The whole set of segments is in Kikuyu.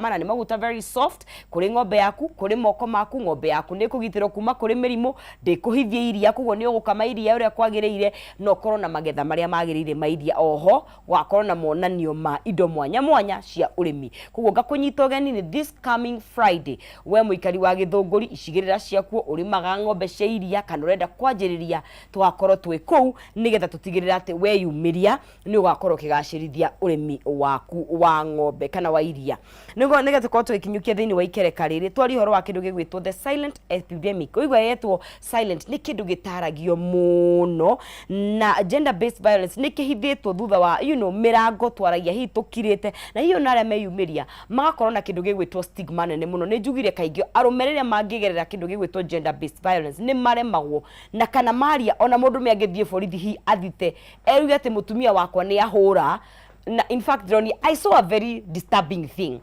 Ũgakama na nĩ maguta very soft kũrĩ ng'ombe yaku, kũrĩ moko maku. Ng'ombe yaku nĩ ĩkũgitĩrwo kuma kũrĩ mĩrimũ, ndĩkũhithia iria, koguo nĩ ũgũkama iria ũrĩa kwagĩrĩire na ũkorwo na magetha marĩa magĩrĩire ma iria. Oho gũgakorwo na monanio ma indo mwanya mwanya cia ũrĩmi. Koguo ngakũnyita ũgeni nĩ this coming Friday, we mũikari wa Gĩthũngũri, icigĩrĩra ciakuo, ũrĩmaga ng'ombe cia iria kana ũrenda kwanjĩrĩria, tũgakorwo twĩ kũu nĩgetha tũtigĩrĩre atĩ weyumĩria nĩ ũgakorwo ũkĩgacĩrithia ũrĩmi waku wa ng'ombe kana wa iria. Nĩguo nĩgetha tũkorwo tũgĩkinyũkia thĩinĩ wa ikereka rĩrĩ, twarie ũhoro wa kĩndũ gĩgwĩtwo the silent epidemic. Ũigua yetwo silent nĩ kĩndũ gĩtaragio mũno, na gender based violence nĩ kĩhithĩtwo thutha wa mĩrango, twaragia hihi tũkirĩte, na hihi ona arĩa meyumĩria magakorwo na kĩndũ gĩgwĩtwo stigma nene mũno. Nĩ njugire kaingĩ arũme rĩrĩa mangĩgerera kĩndũ gĩgwĩtwo gender based violence nĩ maremagwo, na kana maria ona mũndũrũme angĩthiĩ borithi hihi athite eruge atĩ mũtumia wakwa nĩ ahũra. Na in fact ndĩronire, I saw a very disturbing thing,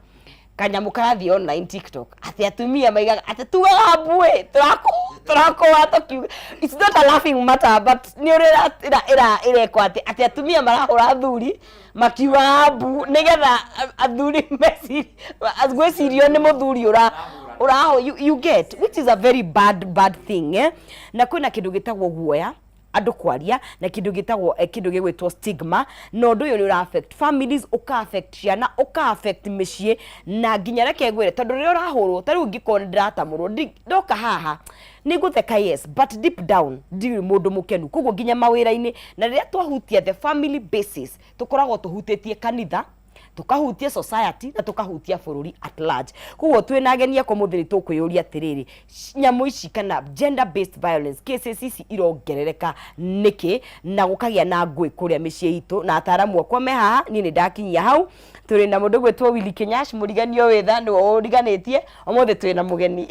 kanyamũ karathiĩ online TikTok, atĩ atumia maigaga atĩ tugaga mbuĩ tũrakũa tũkiuga. It's not a laughing matter, but nĩ ũrĩa ĩrekwo atĩ atumia marahũra athuri makiugaga mbu nĩgetha athuri gwĩcirio nĩ mũthuri ũra ũraho you get, which is a very bad bad thing, eh? Na kwĩna kĩndũ gĩtagwo guoya andũ kwaria, na kĩndũ gĩtagwo kĩndũ gĩgwĩtwo stigma, na ũndũ ũyũ nĩ ũra affect families, ũka affect ciana, ũka affect mĩciĩ. Na nginya reke ngwĩre, tondũ rĩrĩa ũrahũrwo, ta rĩu ingĩkorwo nĩ ndĩratamũrwo, ndoka haha nĩ ngũtheka, yes, but deep down ndirĩ mũndũ mũkenu. Koguo nginya mawĩra-inĩ, na rĩrĩa twahutia the family basis, tũkoragwo tũhutĩtie kanitha, tukahutia society na tukahutia bũrũri at large. Koguo twĩna ageni akwa mũthĩ, nĩ tũkwĩyũria atĩrĩrĩ, nyamũ ici kana gender based violence cases ici irongerereka nĩkĩ, na gũkagĩa na ngũĩ kũrĩa mĩciĩ itũ? Na ataramu akwa me haha, niĩ nĩ ndakinyia hau. Tũrĩ na mũndũ gwĩtwo Willy Kinyash, mũriganio wĩtha nĩwe ũriganĩtie. Ũmũthĩ twĩna mũgeni,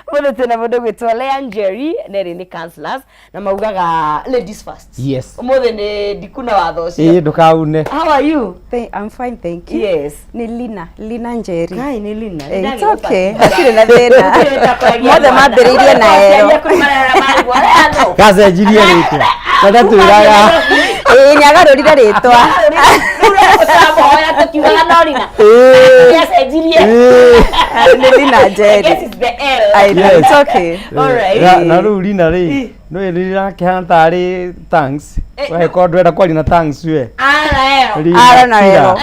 ũmũthĩ twĩna mũndũ gwĩtwo Lea Njeri, nerĩ nĩ counselors na maugaga ladies first. Yes. Ũmũthĩ nĩ ndikuna watho ũcio. Ĩĩ, ndũkaune. How are you? I'm fine, thank you. Yes. Ni Lina, Lina Njeri. Kai, nĩ Lina. Eh, it's okay. Hatirĩ na thĩna. Mothe mambĩrĩirie na ero. Gacenjirie rĩtwa na ndatwĩraga. Ĩĩ, nĩ agarũrire rĩtwa. Ĩĩ. Nĩ Lina Njeri. I know, Yes. it's okay. Alright. Na rĩu Lina rĩ, nĩ rĩrakĩhana tarĩ thanks. We korwo ndwenda kwaria na thanks we Lina, Ara na tiga. ero.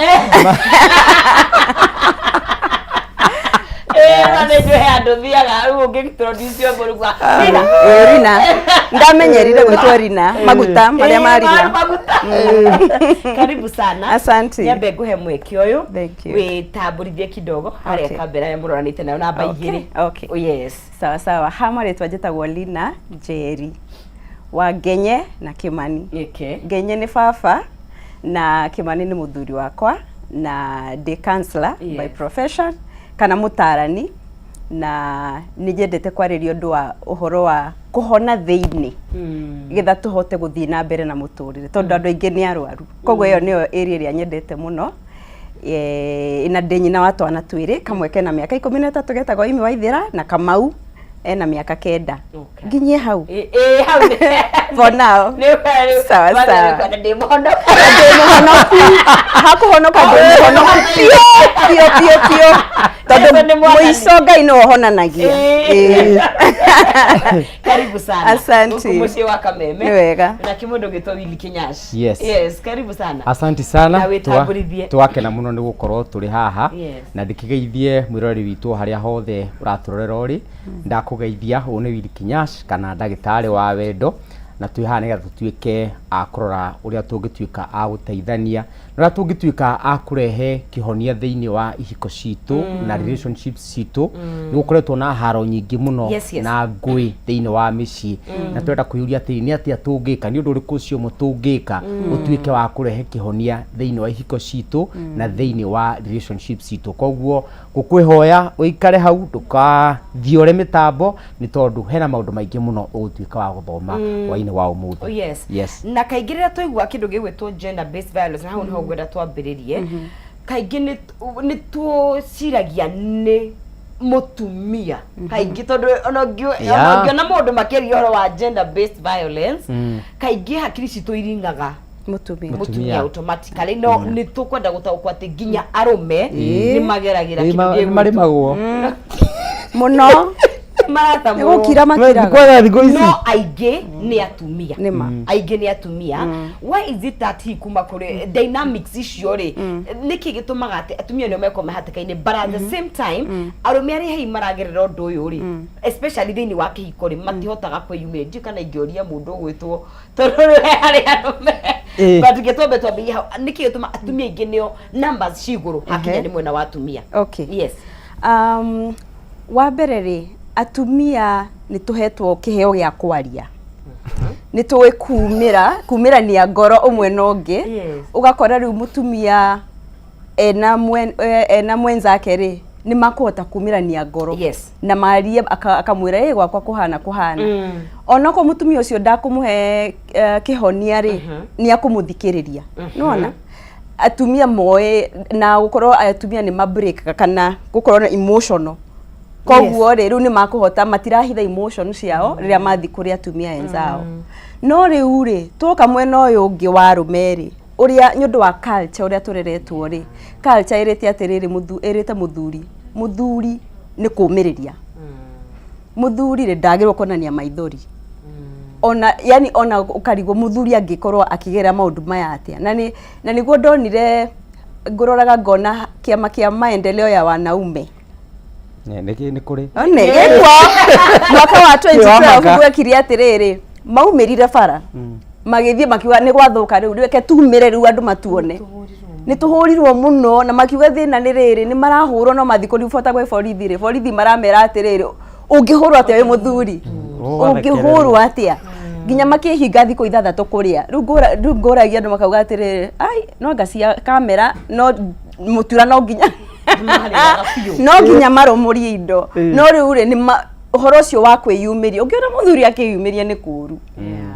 Ĩĩ, Rina. Ndamenyerire gwĩtwo Rina. Maguta marĩa ma Rina. Karibu sana. Asante. Nyambe nguhe mweke ũyũ Thank you. wĩtambũrithie kidogo harĩa kambera ya mũroranĩte nayo namba 2. Okay. Oh, yes. Sawa sawa. Ha marĩtwa njĩtagwo Lina Njeri wa Ngenye na Kimani. Ngenye nĩ baba na Kimani nĩ mũthuri wakwa, na ndĩ counselor by profession kana mũtarani, na nĩ nyendete kwarĩria ũndũ wa ũhoro wa kũhona thĩinĩ getha tũhote gũthiĩ na mbere na mũtũrĩre, tondũ andũ aingĩ nĩ arwaru. Koguo ĩyo nĩyo area ĩrĩa nyendete mũno. Na ndĩ nyina wa twana twĩrĩ, kamwe kena mĩaka 13 getagwo Imi Waithĩra, na Kamau ena mĩaka 9. Nginyie hau. Ĩ, hau For now. Nĩ Sawa, sawa. Ndĩ mũhonoku. Ndĩ mũhonoku, hakũhonoka ndĩ mũhonoku biũ biũ biũ biũ, tondũ Jesu nĩ Mwathani. mũico Ngai nĩwe ũhonanagia. Ĩĩ. Karibu sana. Asante. Gũkũ mũciĩ wa Kameme. Nĩ wega. Na kĩmũndũ gĩtwo Willy Kinyash. Yes. Yes, karibu sana. Asanti sana. Na wĩtambũrithie. Twakena mũno nĩ gũkorwo tũrĩ haha. Yes. Na ndĩkĩgeithie mwĩroreri witũ harĩa hothe ũratũrorera ũrĩ. Ndakũgeithia, ũyũ nĩ Willy Kinyash kana ndagĩtarĩ wa wendo, na twĩ haha nĩgetha tũtuĩke a kũrora ũrĩa tũngĩtuĩka a gũteithania na ũrĩa tũngĩtuĩka a kũrehe kĩhonia thĩinĩ wa ihiko citũ na relationships citũ. Nĩ gũkoretwo na haro nyingĩ mũno na ngũĩ thĩinĩ wa mĩciĩ, na tũrenda kwĩyũria atĩrĩ, nĩ atĩa tũngĩka, nĩ ũndũ ũrĩkũ ũcio ũmwe tũngĩka ũtuĩke wa kũrehe kĩhonia thĩinĩ wa ihiko citũ na thĩinĩ wa relationships citũ? Koguo ngũkwĩhoya ũikare hau, ndũkathiore mĩtambo, nĩ tondũ hena maũndũ maingĩ mũno ũgũtuĩka wa gũthoma hwainĩ wa ũmũthĩ. Oh, yes. Yes. Na kaingĩ rĩrĩa twaigua kĩndũ gĩgwĩtwo gender based violence, na hau nĩho ngwenda twambĩrĩrie, kaingĩ nĩ tũciragia nĩ mũtumia kaingĩ, tondũ ona ũngĩona maũndũ makĩaria ũhoro wa gender based violence, kaingĩ hakiri citũ iringaga. Mũtumia. Mũtumia automatically. No nĩ tũkwenda gũtaũkwo atĩ nginya arũme nĩ mageragĩra Ĩ, kĩndũ nĩ gĩgwĩtwo- marĩmagwo. Mũno. Maratamũrwo. Nĩ gũkira makiraga. Kwega thikũ ici. No aingĩ nĩ atumia. Nĩ ma. Aingĩ nĩ atumia. Why is it that hi kuma kũrĩ dynamics icio rĩ, nĩkĩ gĩtũmaga atĩ atumia nĩo mekwo mahatĩka-inĩ, but at the same time arũme arĩa hihi maragerera ũndũ ũyũ rĩ, especially thĩinĩ wa kĩhiko rĩ, matihotaga kwĩyumĩria? Ndiũĩ kana ingĩũria mũndũ ũgwĩtwo tondũ rĩu harĩ arũme, but gĩtwambe twambĩrĩrie hau. Nĩkĩ gĩtũma atumia aingĩ nĩo numbers ci igũrũ hakinya nĩ mwena wa atumia? Okay. Yes. Wa mbere rĩ, atumia nĩ tũhetwo kĩheo gĩa kwaria, nĩ tũĩ kumĩra kumĩrania ngoro ũmwe na ũngĩ. Ũgakora rĩu mũtumia ena ena mwenzake rĩ, nĩ makũhota kumĩrania ngoro na marie, akamwĩra, ĩ gwakwa kũhana kũhana. Onokorwo mũtumia ũcio ndakũmũhe kĩhonia rĩ, nĩ akũmũthikĩrĩria. Nĩwona atumia moĩ na gũkorwo atumia nĩ ma break kana gũkorwo na emotional, koguo rĩ, rĩu nĩ makũhota, matirahitha emotion ciao rĩrĩa mathiĩ kũrĩ atumia enzao. No rĩu rĩ, twoka mwena ũyũ ũngĩ wa arũme rĩ, ũrĩa nĩ ũndũ wa culture ũrĩa tũreretwo rĩ, culture ĩrĩte atĩrĩrĩ, ĩrĩte mũthuri, mũthuri nĩ kũmĩrĩria, mũthuri rĩ, ndagĩrĩirwo kuonania maithori ona, yani ona ũkarigwo mũthuri angĩkorwo akĩgerera maũndũ maya atĩa. Na nĩguo ndonire ngũroraga ngona kĩama kĩa maendeleo ya wanaume. Nĩ kũrĩ. One gĩkuo mwaka wa 2012 Wamaka. Gwekire atĩrĩrĩ, maumĩrire bara, magĩthiĩ makiuga nĩ gwathũka rĩu, reke tumĩre rĩu andũ matuone nĩ tũhũrirwo mũno. Na makiuga thĩna nĩ rĩrĩ, nĩ marahũrwo no mathiĩ kũribota gwĩ borithi rĩ, borithi maramera atĩrĩrĩ, ũngĩhũrwo atĩa wĩ mũthuri? Ũngĩhũrwo atĩa? Nginya makĩhinga thikũ 6 kũrĩa. Rĩu ngũragia andũ makauga atĩrĩrĩ, ai, no anga cia kamera no mũtura, no nginya Nĩmarĩaga biũ. No nginya marũmũrie indo. No rĩu rĩ, nĩ ũhoro ũcio wa kwĩyumĩria, ũngĩona mũthuri akĩyumĩria nĩ kũũru,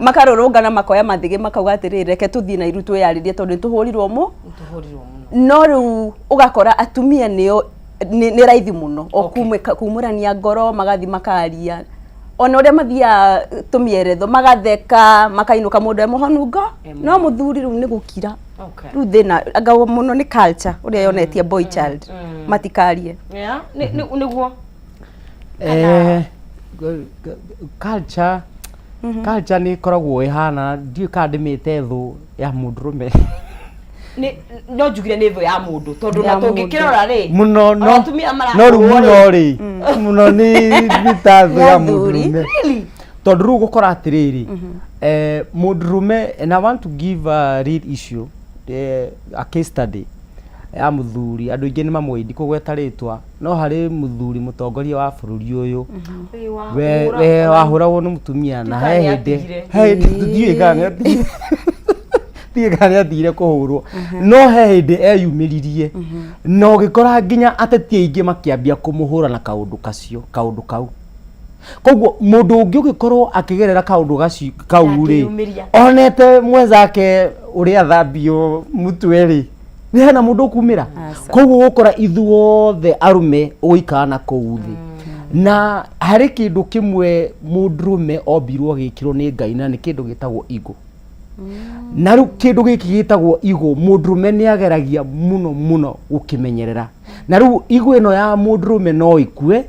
makarũrũngana, makoya mathĩgĩ, makauga atĩrĩrĩ, reke tũthiĩ na iru twĩyarĩrie tondũ nĩ tũhũrirwo mũ Tũhũrirwo mũno. No rĩu ũgakora atumia nĩo nĩ raithi mũno o kumũrania ngoro, magathiĩ makaria ona ũrĩa mathiaga tũmĩeretho, magatheka, makainũka mũndũ e mũhonu ngo. No mũthuri rĩu nĩ gũkira. Rĩu thĩna anga mũno nĩ culture ũrĩa yonetie boy child matikarie. Yeah, nĩguo. Culture nĩ ĩkoragwo ĩhana, ndiũĩ kana ndĩmĩte thũ ya mũndũrũme. No njugire nĩ thũ ya mũndũ tondũ Ya na tũngĩkĩrora rĩ, mũno no ona atumia no rĩu marahũrwo mũno rĩ, mũno nĩ ta thũ Ya ya athuri. mũndũrũme. Really? Tondũ rĩu gũkora atĩrĩrĩ, mũndũrũme, and I want to give a real issue, a case study ya mũthuri. Andũ aingĩ nĩ mamũĩ, ndikũgweta rĩtwa, no harĩ mũthuri mũtongoria wa bũrũri ũyũ we wahũragwo nĩ mũtumia na Kana he nĩ hĩndĩ atigire. he hĩndĩ, ndiũĩ kana nĩ atigire, ndiũĩ kana nĩ atigire kũhũrwo, no he hĩndĩ eyumĩririe na ũgĩkora nginya ateti aingĩ makĩambia kũmũhũra na kaũndũ kacio, kaũndũ kau. Koguo mũndũ ũngĩ ũgĩkorwo akĩgerera kaũndũ gacio kau rĩ, Ndangĩyumĩria. Onete mwenzake ũrĩa athambio mũtwe rĩ, nĩ hena mũndũ ũkumĩra? Aca. Koguo gũkora ithuothe arũme ũgũikara na kũu thĩ, na harĩ kĩndũ kĩmwe mũndũrũme ombirwo agĩkĩrwo nĩ Ngai, na nĩ kĩndũ gĩtagwo ego. Na rĩu kĩndũ gĩkĩ gĩtagwo ego, mũndũrũme nĩ ageragia mũno mũno gũkĩmenyerera. Na rĩu ego ĩno ya mũndũrũme no ĩkue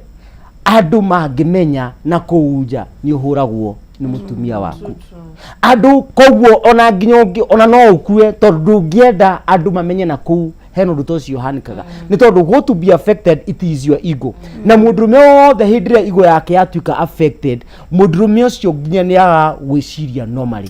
andũ mangĩmenya na kũu nja nĩ ũhũragwo nĩ mũtumia waku. Andũ koguo ona nginya ũngĩ ona no ũkue tondũ ndũngĩenda andũ mamenye na kũu hena ũndũ ta ũcio ũhanĩkaga, nĩ tondũ go to be affected, it is your ego. Na mũndũrũme wothe hĩndĩ ĩrĩa ego yake yatuĩka affected, mũndũrũme ũcio nginya nĩ aga gwĩciria normally.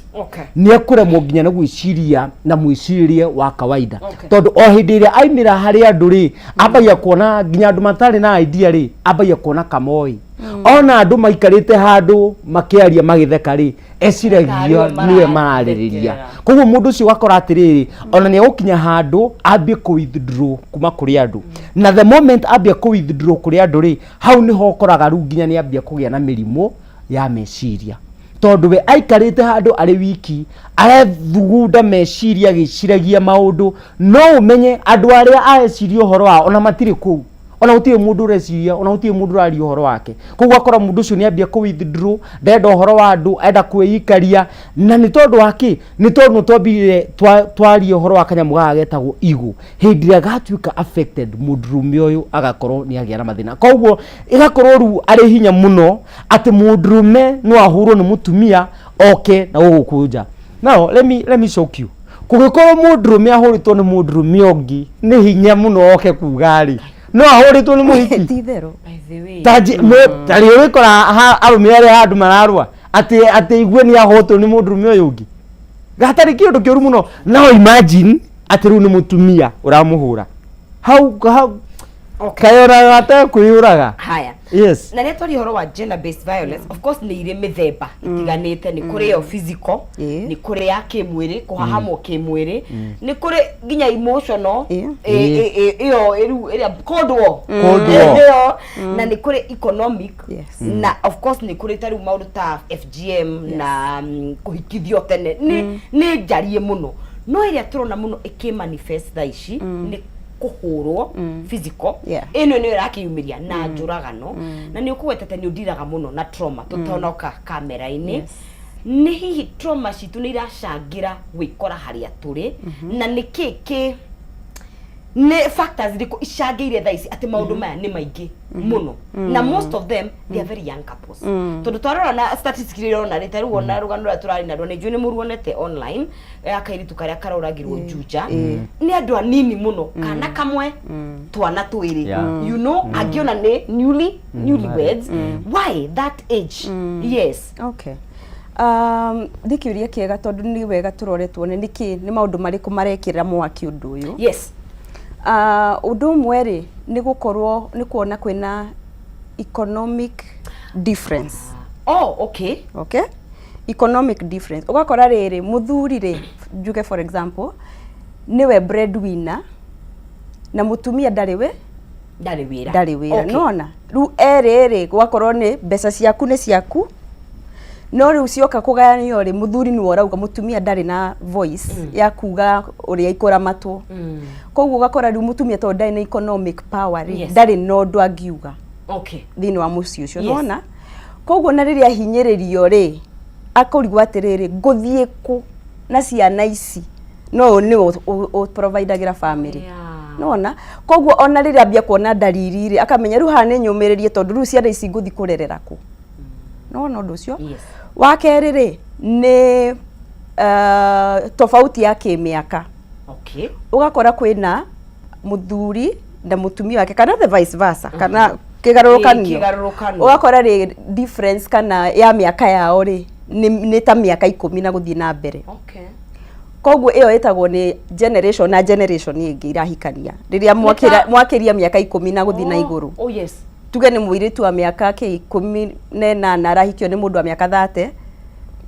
Nĩ ekũremwo nginya nĩ gwĩciria na mwĩcirĩrie wa kawaida. Tondũ o hĩndĩ ĩrĩa aimĩra harĩ andũ rĩ, ambagia kuona nginya andũ matarĩ na idea rĩ, ambagia kuona kamoi. Ona andũ maikarĩte handũ makĩaria magĩtheka rĩ, eciragia Tarĩwe nĩwe mararĩrĩria. marathekerera. Koguo mũndũ ũcio ũgakora atĩrĩrĩ, ona nĩ egũkinya handũ ambie kũ withdraw kuma kũrĩ andũ. Na the moment ambia kũ withdraw kũrĩ andũ rĩ, hau nĩho ũkoraga rĩu nginya nĩ ambia kũgĩa na mĩrimũ ya meciria, tondũ we aikarĩte handũ arĩ wiki arethugunda meciria agĩciragia maũndũ. No ũmenye andũ arĩa areciria ũhoro wao ona matirĩ kũu. Ona gũtirĩ mũndũ ũreciria, ona gũtirĩ mũndũ ũraria ũhoro wake. Koguo akora mũndũ ũcio nĩ ambia kũ withdraw, ndenda ũhoro wa andũ, enda kwĩikaria. Na nĩ tondũ wa kĩ? Nĩ tondũ nĩ twambire twaria ũhoro wa kanyamũ gaka getagwo ego. Hĩndĩ ĩrĩa gatuĩka affected, mũndũrũme ũyũ agakorwo nĩ agĩa na mathĩna. Koguo ĩgakorwo rĩu arĩ hinya mũno atĩ mũndũrũme no ahũrwo nĩ mũtumia oke na gũgũkũ nja. Now let me shock you. Kũngĩkorwo mũndũrũme ahũrĩtwo nĩ mũndũrũme ũngĩ nĩ hinya mũno oke kuga rĩ, no ahũrĩtwo nĩ mũhiki. Ti itherũ. By the way. Ta ta rĩ ũgĩkora arũme arĩa handũ mararũa atĩ igue nĩ ahotwo nĩ mũndũrũme ũyũ ũngĩ, gatarĩ kĩũndũ kĩũru mũno. Now imagine atĩ rĩu nĩ mũtumia ũramũhũra hau hau. Okay. Kayoraga atekwĩyũraga. Haya. Yes. Na rĩrĩa twaria ũhoro wa gender based violence, of course nĩ irĩ mĩthemba itiganĩte. Nĩ kũrĩ ĩyo physical, nĩ kũrĩ ya kĩmwĩrĩ, kũhahamwo kĩmwĩrĩ, nĩ kũrĩ nginya emotional, ĩyo ĩrĩu ĩrĩa cold war. Cold war. Ĩyo. Na nĩ kũrĩ economic, na of course nĩ kũrĩ ta rĩu maũndũ ta FGM na kũhikithio tene. Nĩ njarie mũno, no ĩrĩa tũrona mũno ĩkĩ manifest thaa ici nĩ kũhũrwo physical. Ĩno nĩyo ĩrakĩyumĩria na njũragano, na nĩ ũkũgwetete nĩ ũndiraga mũno na trauma tũtonoka kamera-inĩ. Nĩ hihi trauma citũ nĩ iracangĩra gwĩkora harĩa tũrĩ, na nĩ kĩ kĩ nĩ factors irĩkũ icangĩire thaa ici atĩ maũndũ maya nĩ maingĩ mũno, na most of them they are very young couples? Tondũ twarora na statistics iria ũrona rĩ, ta rĩu ona rũgano rũrĩa tũrarĩ naruo, nĩ njũĩ nĩ mũruonete online, ya kairĩtu karĩa karoragirwo Juja, nĩ andũ anini mũno, kana kamwe, twana twĩrĩ, angĩona nĩ newlyweds. Why that age? Yes. Okay. Nĩ kĩũria kĩega, tondũ nĩ wega tũrore tuone nĩkĩ, nĩ maũndũ marĩkũ marekĩra mwaki ũndũ ũyũ. Ũndũ ũmwe rĩ, nĩ gũkorwo nĩ kuona kwĩna economic difference. Oh, okay. Okay, economic difference. Ũgakora rĩrĩ, mũthuri rĩ, njuge for example, nĩwe breadwinner na mũtumia ndarĩ we Ndarĩ wĩra. Ndarĩ wĩra. Nona rĩu erĩ rĩ, gwakorwo nĩ mbeca ciaku nĩ ciaku, no rĩu cioka kũgayanio rĩ, mũthuri nĩwe ũrauga, mũtumia ndarĩ na voice ya kuga ũrĩa ikũramatwo. Koguo ũgakora rĩu mũtumia, tondũ ndarĩ na economic power rĩ, ndarĩ na ũndũ angiuga thĩinĩ wa mũciĩ ũcio. Nona koguo na rĩrĩa ahinyĩrĩrio rĩ, akũrigwo atĩrĩrĩ, ngũthiĩ kũ na ciana ici? No nĩwe ũprovidagĩra family. Nona koguo ona rĩrĩa ambia kuona ndariri rĩ, akamenya rĩu haha nĩ nyũmĩrĩrie, tondũ rĩu ciana ici ngũthiĩ kũrerera kũ? Nona ũndũ ũcio. Wa kerĩ rĩ, nĩ tofauti ya kĩmĩaka. Ũgakora kwĩna mũthuri na mũtumia wake, kana the vice versa, kana kĩgarũrũkanio. Kĩgarũrũkano. Ũgakora rĩ, difference kana ya mĩaka yao rĩ, nĩ ta mĩaka 10 na gũthiĩ na mbere. Koguo ĩyo ĩtagwo nĩ generation na generation ĩngĩ irahikania rĩrĩa mwakĩria mĩaka 10 na gũthiĩ na igũrũ. Oh yes. Tuge nĩ mũirĩtu wa mĩaka kĩ 18 arahikio nĩ mũndũ wa mĩaka 30.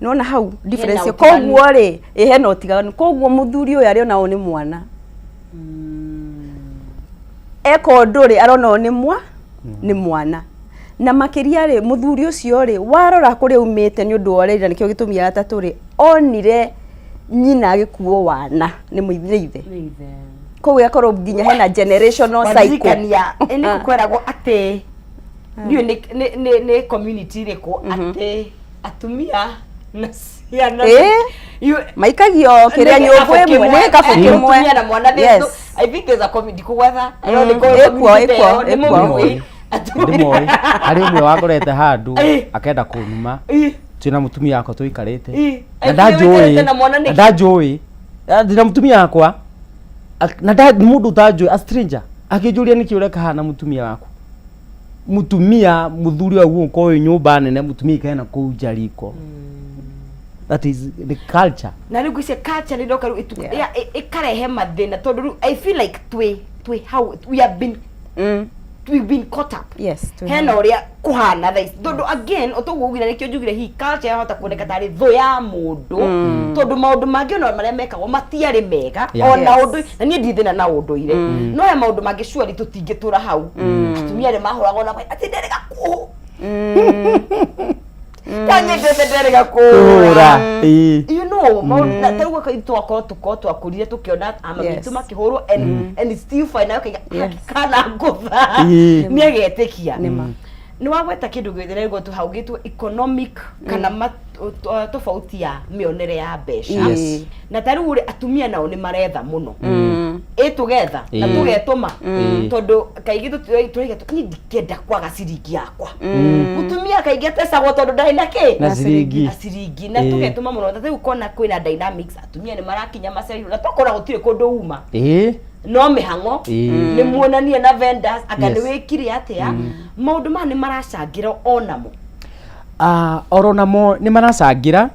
Nona hau difference ĩyo. Ũtiganu. Koguo rĩ, ĩ hena ũtiganu. Koguo mũthuri ũyũ arĩona ũyũ nĩ mwana, eka ũndũ rĩ, arona ũyũ nĩ mwana. Na makĩria rĩ, mũthuri ũcio rĩ, warora kũrĩa umĩte nĩ ũndũ wa ũrĩa, nĩkĩo gĩtũmi gĩa gatatũ rĩ, onire nyina agĩkuo wana nĩ ithe. Nĩ ithe. Koguo ĩgakorwo nginya hena generational cycle. Wandirikania nĩ kwĩragwo atĩ ndiũĩ nĩ community ĩrĩkũ, atĩ atumia na ciana Maikagio kĩrĩa nyũngũ ĩmwe, nĩ gĩkabũ kĩmwe. Mũtumia na mwana. I think there's a community kũgwetha. I don't know. Ĩkuo, ĩkuo, nĩ ĩkuo. mũmĩũĩ. Ndĩmoĩ harĩ ũmwe wangorete handũ akenda kũnuma, twĩna mũtumia wakwa tũikarĩte, na ndanjũĩ na mwana na nĩkĩ? Ndanjũĩ. Ndĩna mũtumia wakwa, na mũndũ ũtanjũĩ, a stranger, akĩnjũria nĩkĩ ũreka haha na mũtumia waku. Mũtumia, mũthuri wa guo wĩ nyũmba nene, mũtumia ikare na kũu nja riko. That is the culture. Na rĩu ngwĩciria culture nĩ ĩroka rĩu ĩkarehe mathĩna, tondũ rĩu I feel like twĩ hau, we have been we've been caught up. Hena ũrĩa kũhana thaa ici, tondũ again ũtoguo ugire, nĩkĩo njugire hihi culture yahota kuoneka tarĩ thũ ya mũndũ, tondũ maũndũ mangĩ ona marĩa mekagwo matiarĩ mega. Ona ũndũ na niĩ ndirĩ thĩna na ũndũire, no he maũndũ mangĩ surely tũtingĩtũra hau. Atumia nĩ mahũragwo na atĩ nderĩga kũ tanyendete nderĩga kũhũra. Kũhũra. You know know maũndũ na tarĩu gaka twakorwo tũkorwo twakũrire tũkĩona amami Yes. itũ makĩhũrwo and it's still fine na ũkaiga Yes. kana ngũtha Ĩĩ. nĩ agetĩkia Nĩ ma. nĩ wagweta kĩndũ gĩthĩra gũtũ haugĩtwo economic kana tofauti ya mĩonere ya mbeca Yes. Na ta rĩu rĩ, atumia nao nĩ maretha mũno, ĩ tũgetha na tũgetũma, tondũ kaingĩ tũraiga niĩ ndingĩenda kwaga ciringi yakwa. Mũtumia kaingĩ atecagwo tondũ ndarĩ na kĩ? Na ciringi. Na ciringi na tũgetũma mũno. Na rĩu kona kwĩna dynamics, atumia nĩ marakinya maceri na tokora gũtirĩ kũndũ uma no mĩhang'o nĩ muonanie na vendors anga nĩ wĩkire atĩa. Maũndũ maya nĩ maracangĩra onamo? Ah, oro namo nĩ maracangĩra,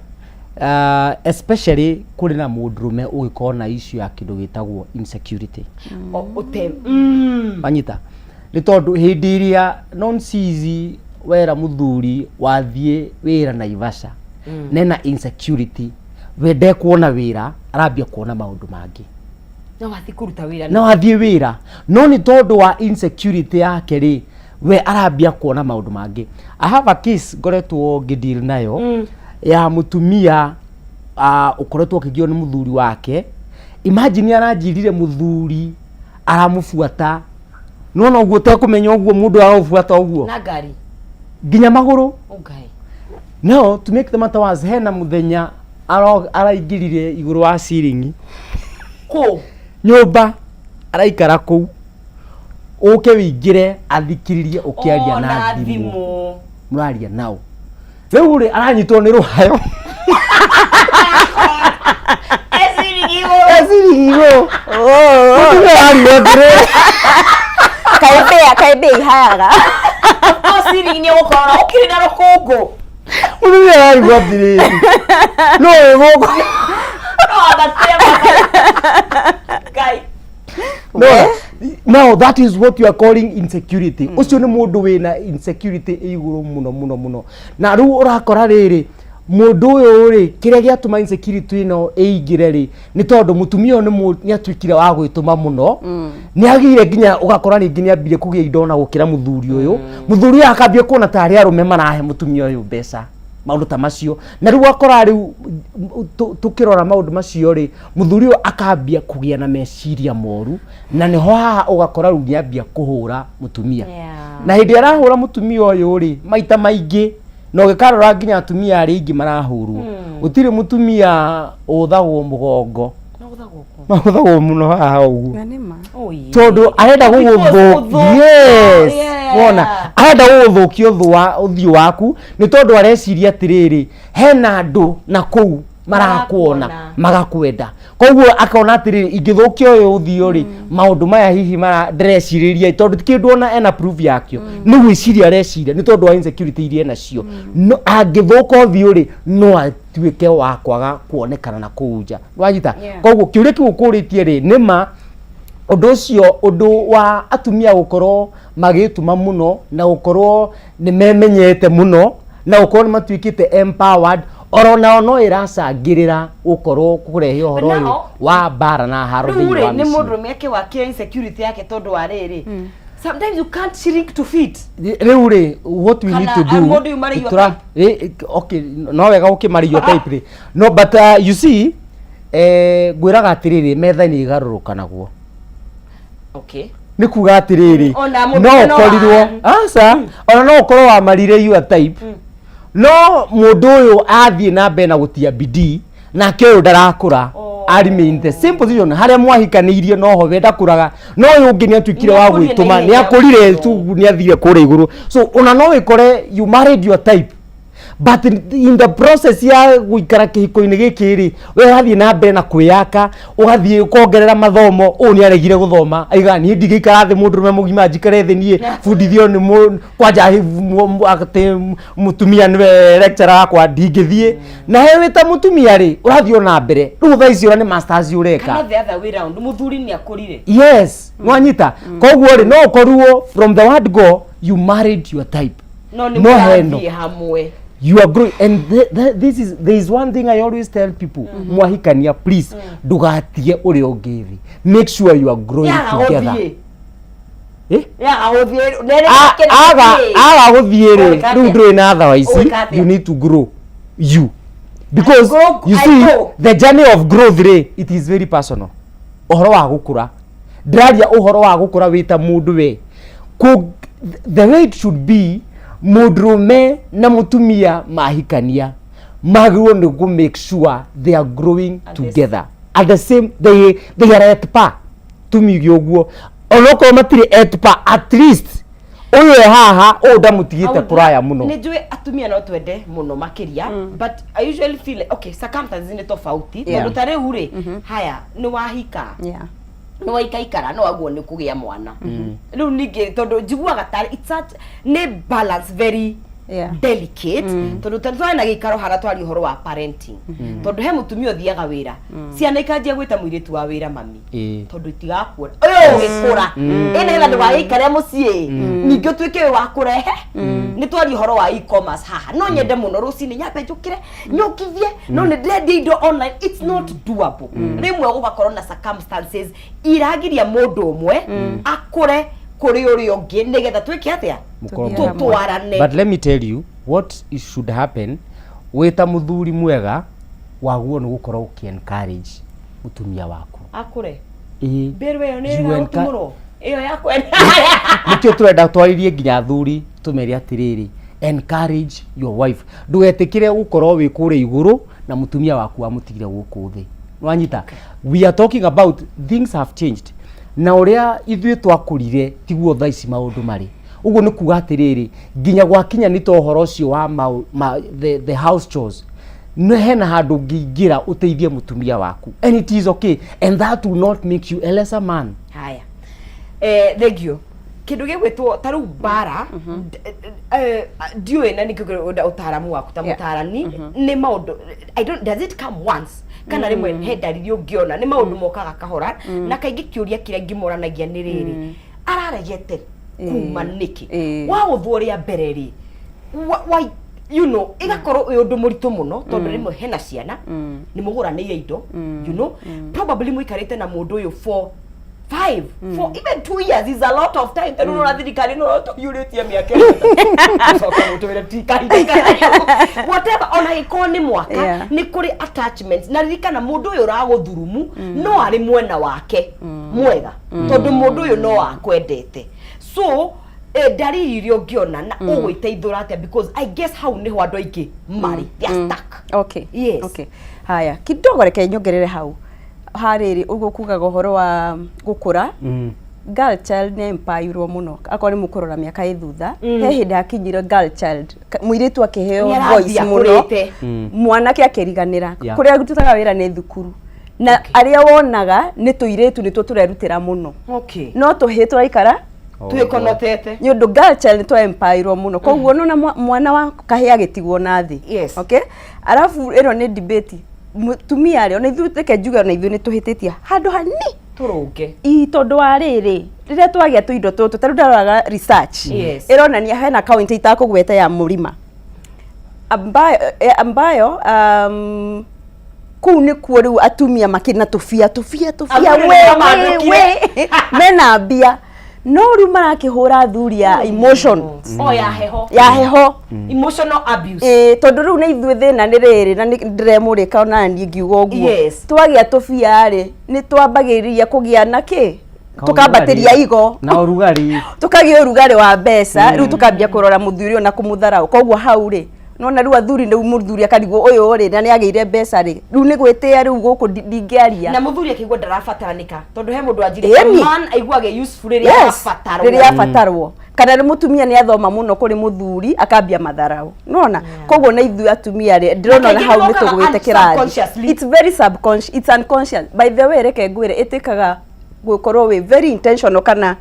especially kũrĩ na mũndũrũme ũngĩkorwo na issue ya kĩndũ gĩtagwo insecurity. Ũte. Wanyita, nĩ tondũ hĩndĩ ĩrĩa nonsizi wera mũthuri wathiĩ wĩra Naivasha, nena insecurity, we ndekuona wĩra, arambia kuona maũndũ mangĩ. No wathiĩ kũruta wĩra. No athiĩ wĩra, no nĩ tondũ wa insecurity yake rĩ, we arambia kuona maũndũ mangĩ. I have a case ngoretwo ngĩdeal nayo ya mũtumia ũkoretwo akĩgio nĩ mũthuri wake. Imagine aranjirire mũthuri aramũbuata, nona ũguo ũtekũmenya ũguo mũndũ aragũbuata ũguo. Na ngari? Nginya magũrũ. Ngai. No to make the matter worse, hena mũthenya araingĩrire igũrũ wa ceiling. Kũ? Nyũmba araikara kũu, ũke wĩingĩre athikĩrĩrie ũkĩaria Oh, na thimũ. Thimũ. Mũraria nao rĩu rĩ, aranyitwo nĩ rũhayo. Eciringi igũrũ. Eciringi igũrũ, mũtumia ararigwo atĩrĩrĩ. Kaĩ mbĩa, kaĩ mbĩa ihayaga. No ciringi nĩ ũgũkorora ũkĩrĩ na rũkũngũ. Mũtumia ararigwo atĩrĩrĩ, no wĩ gũkũ? No ambatĩre baba. Ngai. No, now that is what you are calling insecurity. Ũcio nĩ mũndũ wĩna insecurity ĩ igũrũ mũno mũno mũno. Na rĩu ũrakora rĩrĩ, mũndũ ũyũ rĩ, kĩrĩa gĩatũma insecurity ĩno ĩingĩre rĩ, nĩ tondũ mũtumia ũyũ nĩ atuĩkire wa gwĩtũma mũno, nĩ agĩire nginya ũgakora rĩngĩ nĩ ambire kũgĩa indo na gũkĩra mũthuri ũyũ. Mũthuri ũyũ akambia kuona tarĩ arũme marahe mũtumia ũyũ mbeca, maũndũ ta macio. Na rĩu wakora rĩu tũkĩrora maũndũ macio rĩ, mũthuri ũyũ akambia kũgĩa na meciria moru, na nĩho haha ũgakora rĩu nĩambia kũhũra mũtumia. Na hĩndĩ ĩrĩa arahũra mũtumia ũyũ rĩ, maita maingĩ na ũgĩkarora nginya atumia arĩa aingĩ marahũrwo, gũtirĩ mũtumia ũthagwo mũgongo. No gũthagwo kũ? Mahũthagwo mũno haha ũguo. Na nĩ ma. Oh, yeah. Tondũ arenda Because gũgũthũ gũthũkia, yes. Wona arenda gũgũthũkia ũthiũ waku, nĩ tondũ areciria atĩrĩrĩ, hena andũ na kũu marakuona. Marakuona. Magakwenda, koguo akona atĩrĩrĩ, ingĩthũkia ũyũ ũthiũ rĩ, maũndũ maya hihi mara ndĩrecirĩria, tondũ ti kĩndũ ona ena proof yakĩo, nĩ gwĩciria areciria, nĩ tondũ wa insecurity iria enacio. No angĩthũka ũthiũ rĩ, no atuĩke wa kwaga kuonekana na kũu nja, wanyita? Yeah. Koguo kĩũria kĩu ũkũrĩtie rĩ, nĩ ma ũndũ ũcio, ũndũ wa atumia gũkorwo magĩtuma mũno na gũkorwo nĩ memenyete mũno na gũkorwo nĩ matuĩkĩte empowered, oro nao no ĩracangĩrĩra gũkorwo kũrehe ũhoro ũyũ wa mbara na haro Rĩu thĩinĩ rĩ, wa nĩ mĩciĩ. mũndũrũme akĩwakia insecurity yake tondũ wa rĩrĩ, sometimes you can't shrink to fit. Rĩu rĩ, what we need Kana, to do mũndũ yuma rĩ, your okay, no wega gũkĩmarĩio type rĩ, no, but you see, ngwĩraga atĩrĩrĩ, metha nĩ ĩgarũrũkanagwo. Nĩ kuga atĩrĩrĩ, Ona mũndũ no no ũkorirwo aca, ona no ũkorwo wamarire your type, no mũndũ ũyũ athiĩ na mbere na gũtia bidii, nake ũyũ ndarakũra. Oh. Remain the same position harĩa mwahikanĩirie, noho we ndakũraga, no ũyũ ũngĩ nĩ atuĩkire wa Nĩakũrire gwĩtũma, na nĩ ihenya. akũrire tu, nĩ athire kũrĩa igũrũ. So ona no wĩkore you married your type, but in the process ya gũikara kĩhiko-inĩ gĩkĩ rĩ, we ũrathiĩ na mbere na kwĩyaka, ũgathiĩ ũkongerera mathomo. Ũyũ nĩ aregire gũthoma, aiga niĩ ndigĩikara thĩ mũndũrũme mũgima njikare thĩ niĩ bundithio nĩ kwanja atĩ mũtumia nĩwe lecturer wakwa, ndingĩthiĩ. Na he wĩ ta mũtumia rĩ, ũrathiĩ o na mbere, rĩu thaa ici ona nĩ masters ũreka. Kana the other way round, mũthuri nĩ akũrire. Yes, nwanyita? Koguo rĩ, no ũkoruo from the word go you married your type. No nĩ No heno. mũrathiĩ hamwe. You are growing, and this is there is one thing I always tell people: mwahikania, please ndugatige ũrĩa ũngĩ thĩ, make sure you are growing Yaga together. gũthiĩ. Eh? Yaga gũthiĩ. Aga gũthiĩ rĩ, Ũgwĩka rĩu atĩa? ndũrĩ na otherwise Ũgwĩka atĩa? you need to grow, you Because Go- you I see, go. the journey of growth rĩ, it is very personal. Ũhoro wa gũkũra, ndĩraria ũhoro wa gũkũra wĩ ta mũndũ we. The way it should be, mũndũrũme na mũtumia mahikania magĩrĩirwo nĩ gũ make sure they are growing At the together at the same, they are at par, tumiuge ũguo. Onokorwo matirĩ at par, at least ũyũ e haha, ũyũ ndamũtigĩte kũraya mũno. Nä njå atumia no twende må no makä ria, but I usually feel like, okay, circumstances nä tofauti, tondå ta rä u rä haya nä wahika, nä waikaikara, no aguo nä kå gä a mwana rä u ningä tondå njiguaga tarĩ it's such nä balance very delicate, tondå ta twarĩ na gĩikaro harĩa twaria ũhoro wa parenting, tondũ he mũtumia ũthiaga wĩra, ciana ikanjia gwĩta mũirĩtu wa wĩra mami, tondũ itigakuona ũyũ ũgĩkũra ĩ nĩgetha ndũgagĩikare mũciĩ, ningĩ ũtuĩke wĩ wa kũrehe. Nĩ twaria ũhoro wa e-commerce haha, no nyende mũno rũcinĩ nyambe njũkĩre nyũkithie, no nĩ ndĩrendia indo online, it's not doable. Rĩmwe gũgakorwo na circumstances iragiria mũndũ ũmwe akũre kũrĩ ũrĩa ũngĩ, nĩgetha twĩke atĩa? Mũkorwo Tũthiĩ hamwe. Tũtwarane. But let me tell you what it should happen. Wĩ ta mũthuri mwega, waguo nĩ gũkorwo ũkĩ encourage mũtumia waku. Akũre. Ĩĩ. Mbĩrũ ĩyo nĩ You ĩragũtumũrwo ĩyo ya kwenda. Nĩkĩo tũrenda twarĩrie nginya athuri, tũmere atĩrĩrĩ, encourage your wife. Ndũgetĩkĩre gũkorwo wĩ kũrĩa igũrũ na mũtumia waku amũtigire gũkũ thĩ. Wanyita? We are talking about things have changed, na ũrĩa ithuĩ twakũrire tiguo thaa ici maũndũ marĩ. Ũguo nĩ kuga atĩrĩrĩ, nginya gwakinya nĩ ta ũhoro ũcio wa the house chores, nĩ hena handũ ũngĩingĩra ũteithie mũtumia waku, and it is okay, and that will not make you a lesser man. Haya, thank you. Kindu gĩgwĩtwo ta rĩu mbara, ndiũĩ na nĩkĩo ũrenda ũtaaramu waku ta mũtaarani. Nĩ maũndũ, I don't, does it come once, kana rĩmwe he ndariri ũngĩona nĩ maũndũ mokaga kahora? Na kaingĩ kĩũria kĩrĩa ngĩmoranagia nĩ rĩrĩ, araregete kuma nĩkĩ? Waũthwo rĩa mbere rĩ, ĩgakorwo ĩ ũndũ mũritũ mũno, tondũ rĩmwe hena ciana, nĩ mũgũranĩire indo, probably mũikarĩte na mũndũ ũyũ for 5, for even 2 years is a lot of time, tondũ nona thirikari no tũhiũrĩtie mĩaka ĩtatũ, coka mũtũĩre ti kahinda karaihu, whatever, ona gĩkorwo nĩ mwaka, nĩ kũrĩ attachments. Na ririkana, mũndũ ũyũ ũragũthurumu no arĩ mwena wake mwega, tondũ mũndũ ũyũ no akwendete. So ndariri iria ũngĩona na ũgwĩteithũra atĩa? Because I guess hau nĩho andũ aingĩ marĩ, they are stuck. Okay. Yes. Okay, haya, kidogo reke nyongerere hau harĩrĩ ũguo kugaga ũhoro wa gũkũra. Girl child nĩ empowerirwo mũno. Akorwo nĩ mũkũrora mĩaka ĩ thutha, he hĩndĩ hakinyire girl child, mũirĩtu akĩheo Nĩ voice arathiĩ mũno, akũrĩte. Mwanake akĩriganĩra. Kũrĩa tutaga wĩra nĩ thukuru, na arĩa wonaga nĩ tũirĩtu nĩtuo tũrerutĩra mũno, no tũhĩ tũraikara Twĩkonotete. Nĩ ũndũ girl child nĩ twa-empowerirwo mũno, koguo nona mwana wa kahĩ agĩtigwo na thĩ. Okay, arabu ĩno nĩ debate mũtumia rĩ, ona ithuĩ, reke njuge, ona ithuĩ nĩ tũhĩtĩtie handũ hani. Tũrũnge. Ii, tondũ wa rĩrĩ, rĩrĩa twagĩa tũindo tũtũ, tarĩu ndaroraga research ĩronania hena kaunti itakũgweta ya mũrima ambayo kũu nĩkuo rĩu atumia makĩrĩ na tũbia tũbia tũbia. Athuri We, nĩo we, mandũkire. we, mena mbia, no rĩu marakĩhũra athuri ya emotion. O ya heho. Ya heho. Emotional abuse. Ĩĩ, tondũ rĩu nĩ ithuĩ thĩna nĩ rĩrĩ, na nĩ ndĩremũrĩka ona niĩ ngiuga ũguo. Twagĩa tũbia rĩ, nĩ twambagĩrĩria kũgĩa na kĩ, tũkambatĩria igo. Na ũrugarĩ. Tũkagĩa ũrugarĩ wa mbeca, rĩu tũkambia kũrora mũthuri ũyũ na kũmũtharau. Koguo hau rĩ, nona rĩu athuri, rĩu mũthuri akarigwo ũyũ rĩ, na nĩ agĩire mbeca rĩ, rĩu nĩ gwĩtĩa rĩu gũkũ ndingĩaria. Na mũthuri akĩigua ndarabataranika, tondũ he mũndũ anjire Ĩni. man aiguaga useful rĩrĩa arabatarwo. Rĩrĩa abatarwo, kana nĩ mũtumia nĩ athoma mũno kũrĩ mũthuri, akambia matharau, nona koguo na ithuĩ atumia rĩ, ndĩrona kaingĩ hau nĩ nĩmokaga tũgwĩte kĩrathi. Subconsciously. It's very subconscious, it's unconscious. By the way, reke ngwĩre, ĩtĩkaga gũkorwo wĩ very intentional kana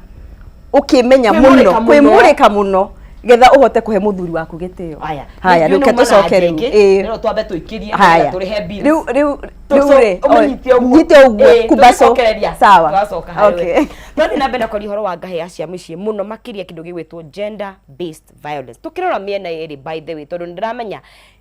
ũkĩmenya Kwĩmũrĩka mũno. Mũno. Kwĩmũrĩka mũno getha ũhote kũhe mũthuri waku gĩtĩo. Aya. Haya, rĩu ke tũcoke rĩu. Ĩĩ. No twambe tũikĩrie Haya. tũrĩhe bills. Rĩu rĩ, Ũmĩnyite ũguo. nyite ũguo. Ĩĩ, kumbaco. tũgĩcokereria. Sawa. Tũgacoka harĩ we. Okay. Twathiĩ na mbere na kwaria ũhoro wa ngahĩha cia mũciĩ, mũno makĩria kĩndũ gĩgwĩtwo gender based violence, tũkĩrora mĩena ĩrĩ, by the way, tondũ nĩndĩramenya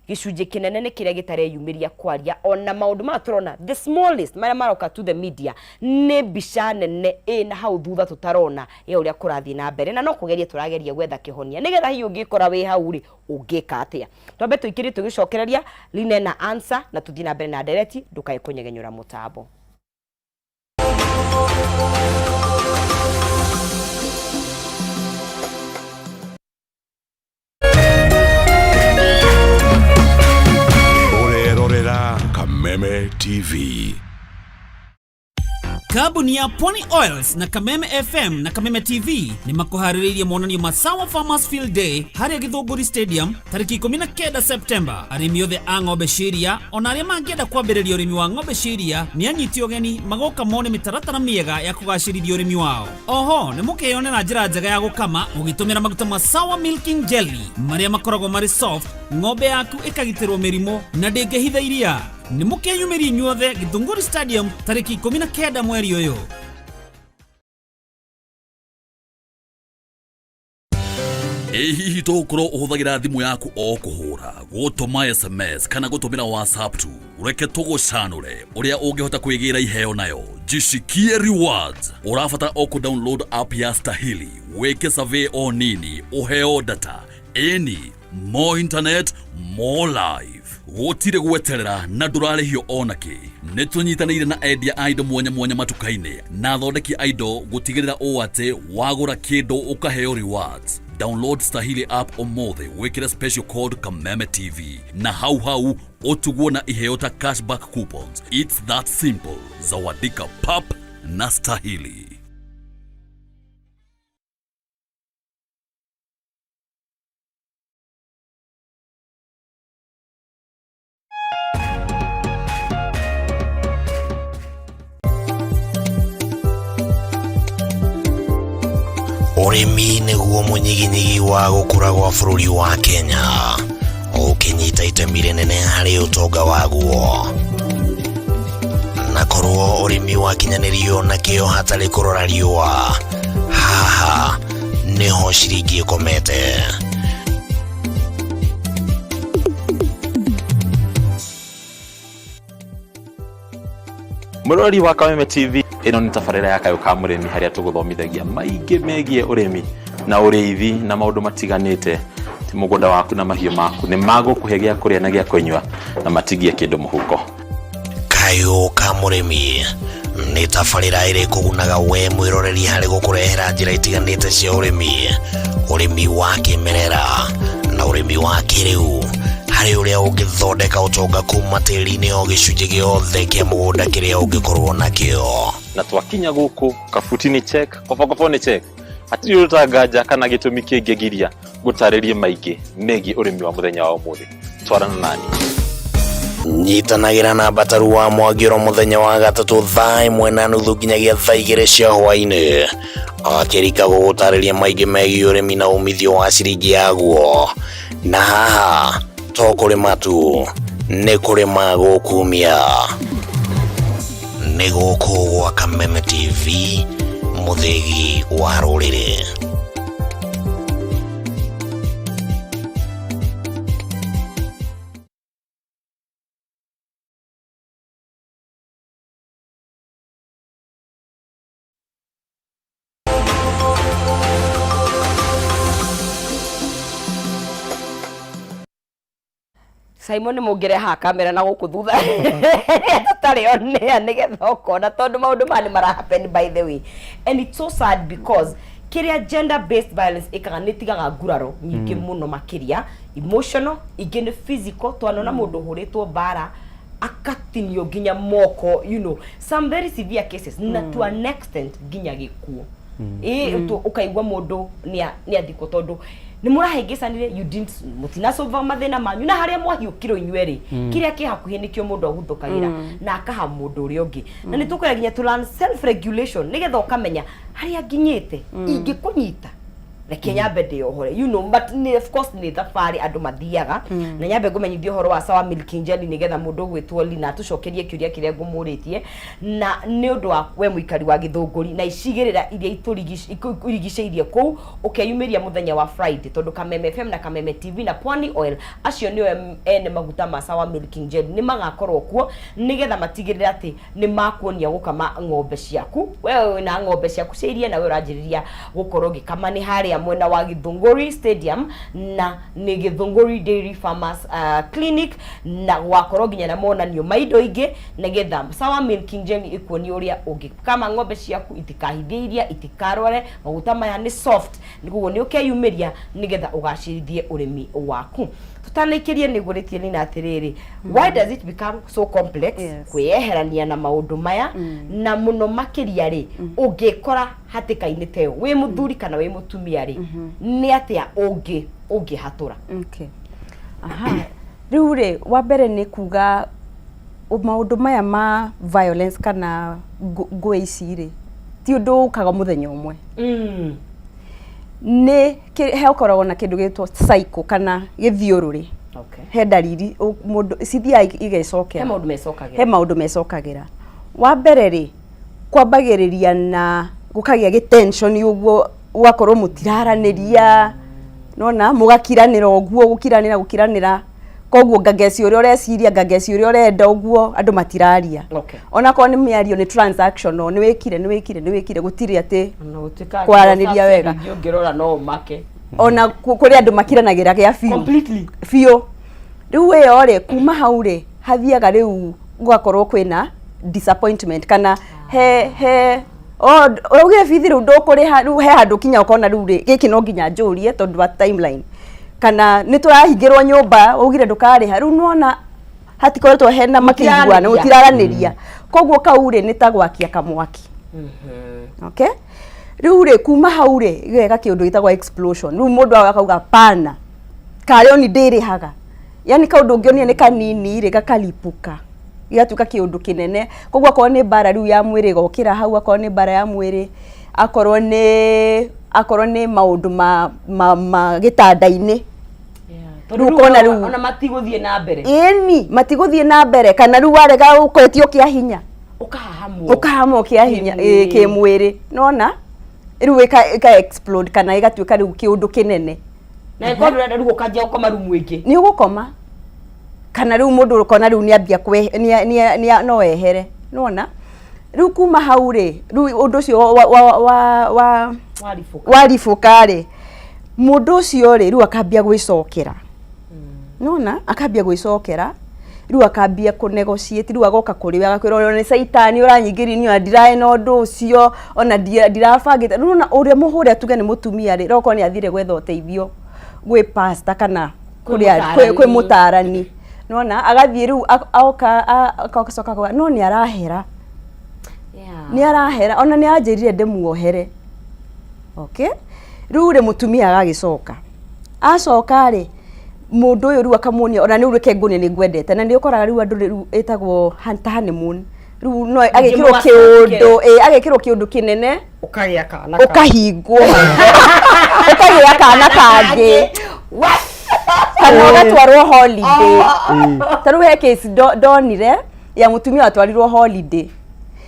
Gĩcunjĩ kĩnene nĩ kĩrĩa gĩtareyumĩria kwaria ona maũndũ maya tũrona, the smallest marĩa maroka to the media nĩ mbica nene ĩna hau thutha tũtarona ya ũrĩa kũrathiĩ na mbere, na no kũgeria tũrageria gwetha kĩhonia nĩgetha hihi ũngĩkora wĩ hau rĩ, ũngĩka atĩa. Twambe tũikĩrie tũgĩcokereria line na answer na tũthiĩ na mbere na ndereti, ndũkae kũnyegenyũra mũtambo. Ũrerorera Kameme TV. Kambuni ya Pwani Oils na Kameme FM na Kameme TV nĩ makũharĩrĩirie monanio ma Sawa Farmers Field Day harĩa Gĩthũngũri Stadium tarĩki 19 Septemba. Arĩmi othe a ng'ombe cia iria ona arĩa mangĩenda kwambĩrĩria ũrĩmi wa ng'ombe cia iria nĩ anyiti ũgeni magoka mone mĩtaratara mĩega ya kũgacĩrithia ũrĩmi wao. Oho nĩ mũkeyonera njĩra njega ya gũkama ũgĩtũmĩra maguta ma Sawa Milking Jelly marĩa makoragwo marĩ soft, ng'ombe yaku ĩkagitĩrwo mĩrimũ na ndĩngĩhitha iria. Nĩ mũkeyumĩria inyuothe Gĩthũngũri Stadium tarĩki 19 mweri ũyũ. Ĩ hihi to ũkorwo ũhũthagĩra thimũ yaku o kũhũra, gũtũma SMS kana gũtũmĩra WhatsApp tu? Reke tũgũcanũre ũrĩa ũngĩhota kwĩgĩra iheo nayo. Jishikie Rewards. Ũrabatara o kũ download app ya Stahili, wĩke survey o nini, ũheo data. Ĩni, more internet, more life. Gũtirĩ gweterera na ndũrarĩhio o nakĩ. Nĩ tũnyitanĩire na endia a indo mwanya mwanya matuka-inĩ na athondeki a indo gũtigĩrĩra ũũ atĩ wagũra kĩndũ ũkaheo rewards. Download Stahili app ũmũthĩ wĩkĩre special code Kameme TV na hau hau ũtugwo na iheo ta cashback coupons. It's that simple. Zawadika pap na Stahili. Ũrĩmi nĩguo mũnyiginyigi wa gũkũra gwa bũrũri wa Kenya, ũkĩnyita itemi rĩnene harĩ ũtonga waguo. Na korwo ũrĩmi wakinyanĩrio na kĩo hatarĩ kũrora riũa, haha nĩho ciringi ĩkomete. Mũrori wa Kameme TV, ĩno nĩ tabarĩra ya Kayũ ka Mũrĩmi harĩa tũgũthomithagia maingĩ megiĩ ũrĩmi na ũrĩithi na maũndũ matiganĩte. Ti mũgũnda waku na mahiũ maku nĩ magũkũhe gĩa kũrĩa na gĩa kũnyua na matigie kĩndũ mũhuko. Kayũ ka Mũrĩmi nĩ tabarĩra ĩrĩkũgunaga we mwĩroreri harĩ gũkũrehera njĩra itiganĩte cia ũrĩmi, ũrĩmi wa kĩmerera na ũrĩmi wa kĩrĩu, harĩ ũrĩa ũngĩthondeka ũtonga kuma tĩri-inĩ o gĩcunjĩ gĩothe kĩa mũgũnda kĩrĩa ũngĩkorwo nakĩo. Na twakinya gũkũ kabuti nĩ check, kobokobo nĩ check, hatirĩ ũndũ ta nganja kana gĩtũmi kĩngĩgiria ngũtarĩrie maingĩ megiĩ ũrĩmi wa mũthenya wa ũmũthĩ. Twarana nani. Nyitanagĩra na Mbataru wa Mwangi oro mũthenya wa gatatũ thaa ĩmwe na nuthu nginyagia thaa igĩrĩ cia hwaĩ-inĩ, akĩrika gũgũtarĩria maingĩ megiĩ ũrĩmi na umithio wa ciringi yaguo. Na haha to kũrĩma tu, nĩ kũrĩma gũkumia. Nĩ gũkũ gwa Kameme TV, mũthĩgi wa rũrĩrĩ. Simon mũngĩrehaga kamera na gũkũ thutha tũtarĩ onea nĩgetha ũkona, tondũ maũndũ maya nĩ mara happen by the way, and it's so sad because kĩrĩa gender based violence ĩkaga nĩ ĩtigaga nguraro nyingĩ mũno, makĩria emotional, ingĩ nĩ physical. Twanona mũndũ ũhũrĩtwo mbara akatinio nginya moko, some very severe cases, na to an extent nginya gĩkuũ. Ĩ ũkaigua mũndũ nĩ athikwo tondũ nĩ mũrahĩngĩcanire, you didn't mũtinasolve mathĩna manyu, na harĩa mwahiũkirwo inyuerĩ, kĩrĩa kĩ hakuhĩ nĩkĩo mũndũ aguthũkagĩra na akaha mũndũ ũrĩa ũngĩ. Na nĩ tũkwenda nginya to learn self regulation nĩgetha ũkamenya harĩa nginyĩte ingĩkũnyita. Reke nyambe ndĩohore, you know, but nĩ, of course nĩ thabarĩ andũ mathiaga. Na nyambe ngũmenyithie ũhoro wa Sawa Milking Jelly, nĩgetha mũndũ ũgwĩtwo Lina atũcokerie kĩũria kĩrĩa ngũmũrĩtie. Na nĩ ũndũ wa we mũikari wa Gĩthũngũri na icigĩrĩra iria irigicĩirie kũu, ũkeyumĩria mũthenya wa Friday, tondũ Kameme FM na Kameme TV na Pwani Oil, acio nĩo ene maguta ma Sawa Milking Jelly, nĩ magakorwo kuo nĩgetha matigĩrĩre atĩ nĩ makuonia gũkama ng'ombe ciaku. We wĩna ng'ombe ciaku cia iria na we ũranjĩrĩria gũkorwo ũgĩkama, nĩ harĩa mwena wa Githunguri Stadium na nĩ Githunguri Dairy Farmers Clinic, na gwakorwo nginya na monanio ma indo ingĩ, nĩgetha Sawa Milking Jelly ĩkuonie ũrĩa ũngĩkama ng'ombe ciaku itikahithie iria, itikarware. Maguta maya nĩ soft, koguo nĩ ũkeyumĩria nĩgetha ũgacĩrithie ũrĩmi waku. Tũtanaikĩrie, nĩ ngũrĩtie Nina atĩrĩrĩ, why does it become so complex kwĩyeherania na maũndũ maya? Na mũno makĩria rĩ, ũngĩkora hatĩka-inĩ ta ĩyo wĩ mũthuri kana wĩ mũtumia rĩ, nĩ atĩa ũngĩhatũra? Okay. Aha. Rĩu rĩ, wa mbere nĩ kuga maũndũ maya ma violence kana ngũĩ ici rĩ, ti ũndũ ũkaga mũthenya ũmwe. Nĩ he ũkoragwo na kĩndũ gĩtwo cycle kana gĩthiũrũrĩ. He ndariri mũndũ cithiaga igecokera. He maũndũ mecokagĩra. He maũndũ mecokagĩra. Wa mbere rĩ, kwambagĩrĩria na gũkagĩa gĩtension ũguo, gũgakorwo mũtiraranĩria, nona mũgakiranĩra ũguo, gũkiranĩra gũkiranĩra, koguo ngangeci ũrĩa ũreciria, ngangeci ũrĩa ũrenda ũguo, andũ matiraria. Onakorwo nĩ mĩario nĩ transactional, nĩ wĩkire, nĩ wĩkire, nĩ wĩkire, gũtirĩ atĩ Ona gũtuĩka kwaranĩria wega. Rĩngĩ ũngĩrora no ũmake. Ona kũrĩ andũ makiranagĩra gĩa biũ. Completely. Biũ. Rĩu ĩyo rĩ, kuma hau rĩ, hathiaga rĩu gũgakorwo kwĩna disappointment kana he o ũraugire bithi rĩu ndũkũrĩha. Rĩu he handũ kinya ũkona rĩu rĩ, gĩkĩ no nginya njũrie tondũ wa timeline, kana nĩ tũrahingĩrwo nyũmba, ũgire ndũkarĩha. Rĩu nĩwona hatikoretwo hena makĩiguana. Mũtiraranĩria. Mũtiraranĩria, koguo kau rĩ nĩ ta gwakia kamwaki. Okay, rĩu rĩ, kuma hau rĩ, gĩgeka kĩũndũ gĩtagwo explosion. Rĩu mũndũ akauga pana karĩ oni ndĩrĩhaga, yani kaũndũ ũngĩonire nĩ kanini rĩ, gakalipuka gĩgatuĩka kĩũndũ kĩnene. Koguo akorwo nĩ mbara rĩu ya mwĩrĩ ĩgokĩra hau, akorwo nĩ mbara ya mwĩrĩ, akorwo nĩ maũndũ ma gĩtanda-inĩ. Tondũ Rĩu ũkona rĩu- ona matigũthiĩ na mbere. Ĩni, matigũthiĩ na mbere, kana rĩu warega ũkwetio kĩa hinya. Ũkahahamwo. Ũkahamwo kĩa hinya. Kĩmwĩrĩ. Ĩ, kĩmwĩrĩ, nona rĩu ĩka explode kana ĩgatuĩka rĩu kĩũndũ kĩnene. Na ĩkorwo ndũrenda rĩu ũkanjia gũkoma rumu ĩngĩ. Nĩ ũgũkoma, kana rĩu mũndũ ũkona rĩu nĩambia no ehere. Nona rĩu kuma hau rĩ, rĩu ũndũ ũcio wa Waribũka. Waribũka rĩ, mũndũ ũcio rĩ, rĩu akambia gwĩcokera, nona akambia gwĩcokera, rĩu akambia kũ negotiate, rĩu agoka kũrĩ we agakwĩra ona nĩ caitani ũranyingĩria, niĩ ona ndiraĩ na ũndũ ũcio, ona ndirabangĩte. Rĩu nona ũrĩa mũhũre, tuge nĩ mũtumia rĩ, rokorwo nĩ athire gwetha ũteithio gwĩ pastor kana Kwĩ kwĩ mũtaarani. Mũtaarani, nona agathiĩ rĩu oka agacoka akauga no nĩ arahera, nĩ arahera, ona nĩ anjĩrire ndĩmuohere. Okay, rĩu rĩ, mũtumia agagĩcoka, acoka rĩ, mũndũ ũyũ rĩu akamuonia ona nĩ reke nguonie nĩ ngwendete. Na nĩ ũkoraga rĩu andũ rĩu ĩtagwo ta honeymoon, rĩu no agĩkĩrwo kĩũndũ, ĩ agĩkĩrwo kĩũndũ kĩnene. Ũkagĩa kana. Ũkahingwo, ũkagĩa kana kangĩ kana ũgatwarwo holiday. Ta rĩu he case ndonire ya mũtumia watwarirwo holiday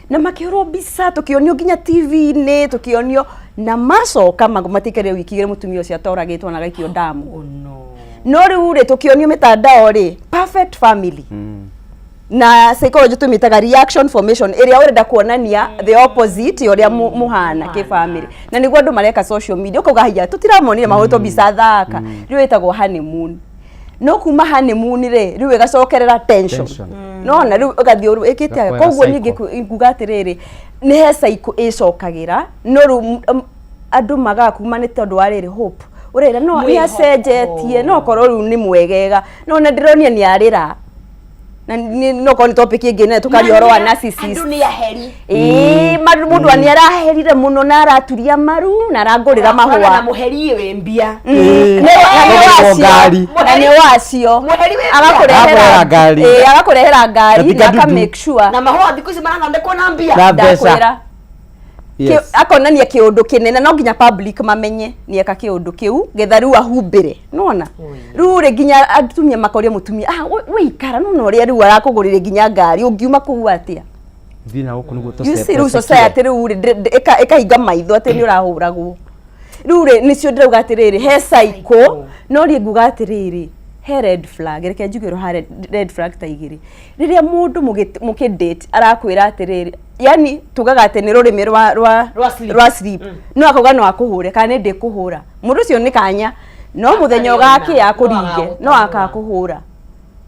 na makĩhũrwo mbica, tũkĩonio nginya TV-inĩ, tũkĩonio, na macoka matikarire wiki igĩrĩ, mũtumia ũcio atoragĩtwo na agaikio ndamu. Oh no. No rĩu rĩ, tũkĩonio mĩtandao rĩ, perfect family. Na psychology tũmĩtaga reaction formation, ĩrĩa ũrenda kuonania the opposite ya ũrĩa mũhana kĩbamĩrĩ, na nĩguo andũ mareka social media, ũkauga haiya, tũtiramonire mahũrĩtwo mbica thaka. Rĩu ĩtagwo honeymoon, no kuma honeymoon rĩ, rĩu ĩgacokerera tension. Tension. Nona rĩu ĩgathiĩ ũru ĩkĩte. Ĩgakuoya Koguo cycle. niĩ nguga atĩrĩrĩ, nĩ he cycle ĩcokagĩra, no rĩu andũ magaga kuma nĩ tondũ wa rĩrĩ, hope ũrera no nĩ Mwĩhoko. Acenjetie, no korwo rĩu nĩ mwegega, no na ndĩronia nĩ arĩra na no korwo nĩ topic ĩngĩ nene tũkaria ũhoro wa narcissist. Andũ nĩ aheri. Ĩĩ, mũndũ nĩ araherire mũno na araturia maru na arangũrĩra Mahũa na mahũa. mũheri wĩ mbia. Na nĩ Ũgũrwo wacio. ngari. Na nĩ wacio. Mũheri wĩ mbia. Agakũrehera Agakũrehera ngari. Ĩĩ, agakũrehera ngari Na na ti aka kadudu. make sure Na mahũa thikũ ici marathondekwo na mbia. Na mbeca. Ndakwĩra. Yes. Akonania kĩũndũ kĩnene no nginya public mamenye nĩ eka kĩũndũ kĩu getha rĩu ahumbĩre, nona rĩu rĩ nginya atumia makoria mũtumia, ah, wĩikara nona ũrĩa rĩu arakũgũrĩre nginya ngari, ũngiuma kũu atĩa? Thiĩ na gũkũ nĩguo. You see, rĩu society rĩu rĩ ĩkahinga maitho atĩ nĩ ũrahũragwo. Rĩu rĩ, nĩcio ndĩrauga atĩrĩrĩ, he cycle, no niĩ nguga atĩrĩrĩ, he red flag. Reke njuge ha red flag ta igĩrĩ. Rĩrĩa mũndũ mũkĩ date arakwĩra atĩrĩrĩ, yani tugaga atĩ nĩ rũrĩmĩ rwa Rwa slip. Rwa slip, no akauga no akũhũre kana nĩ ndĩkũhũra. Mũndũ ũcio nĩ kanya, no mũthenya ũgakĩa akũringe, no akakũhũra.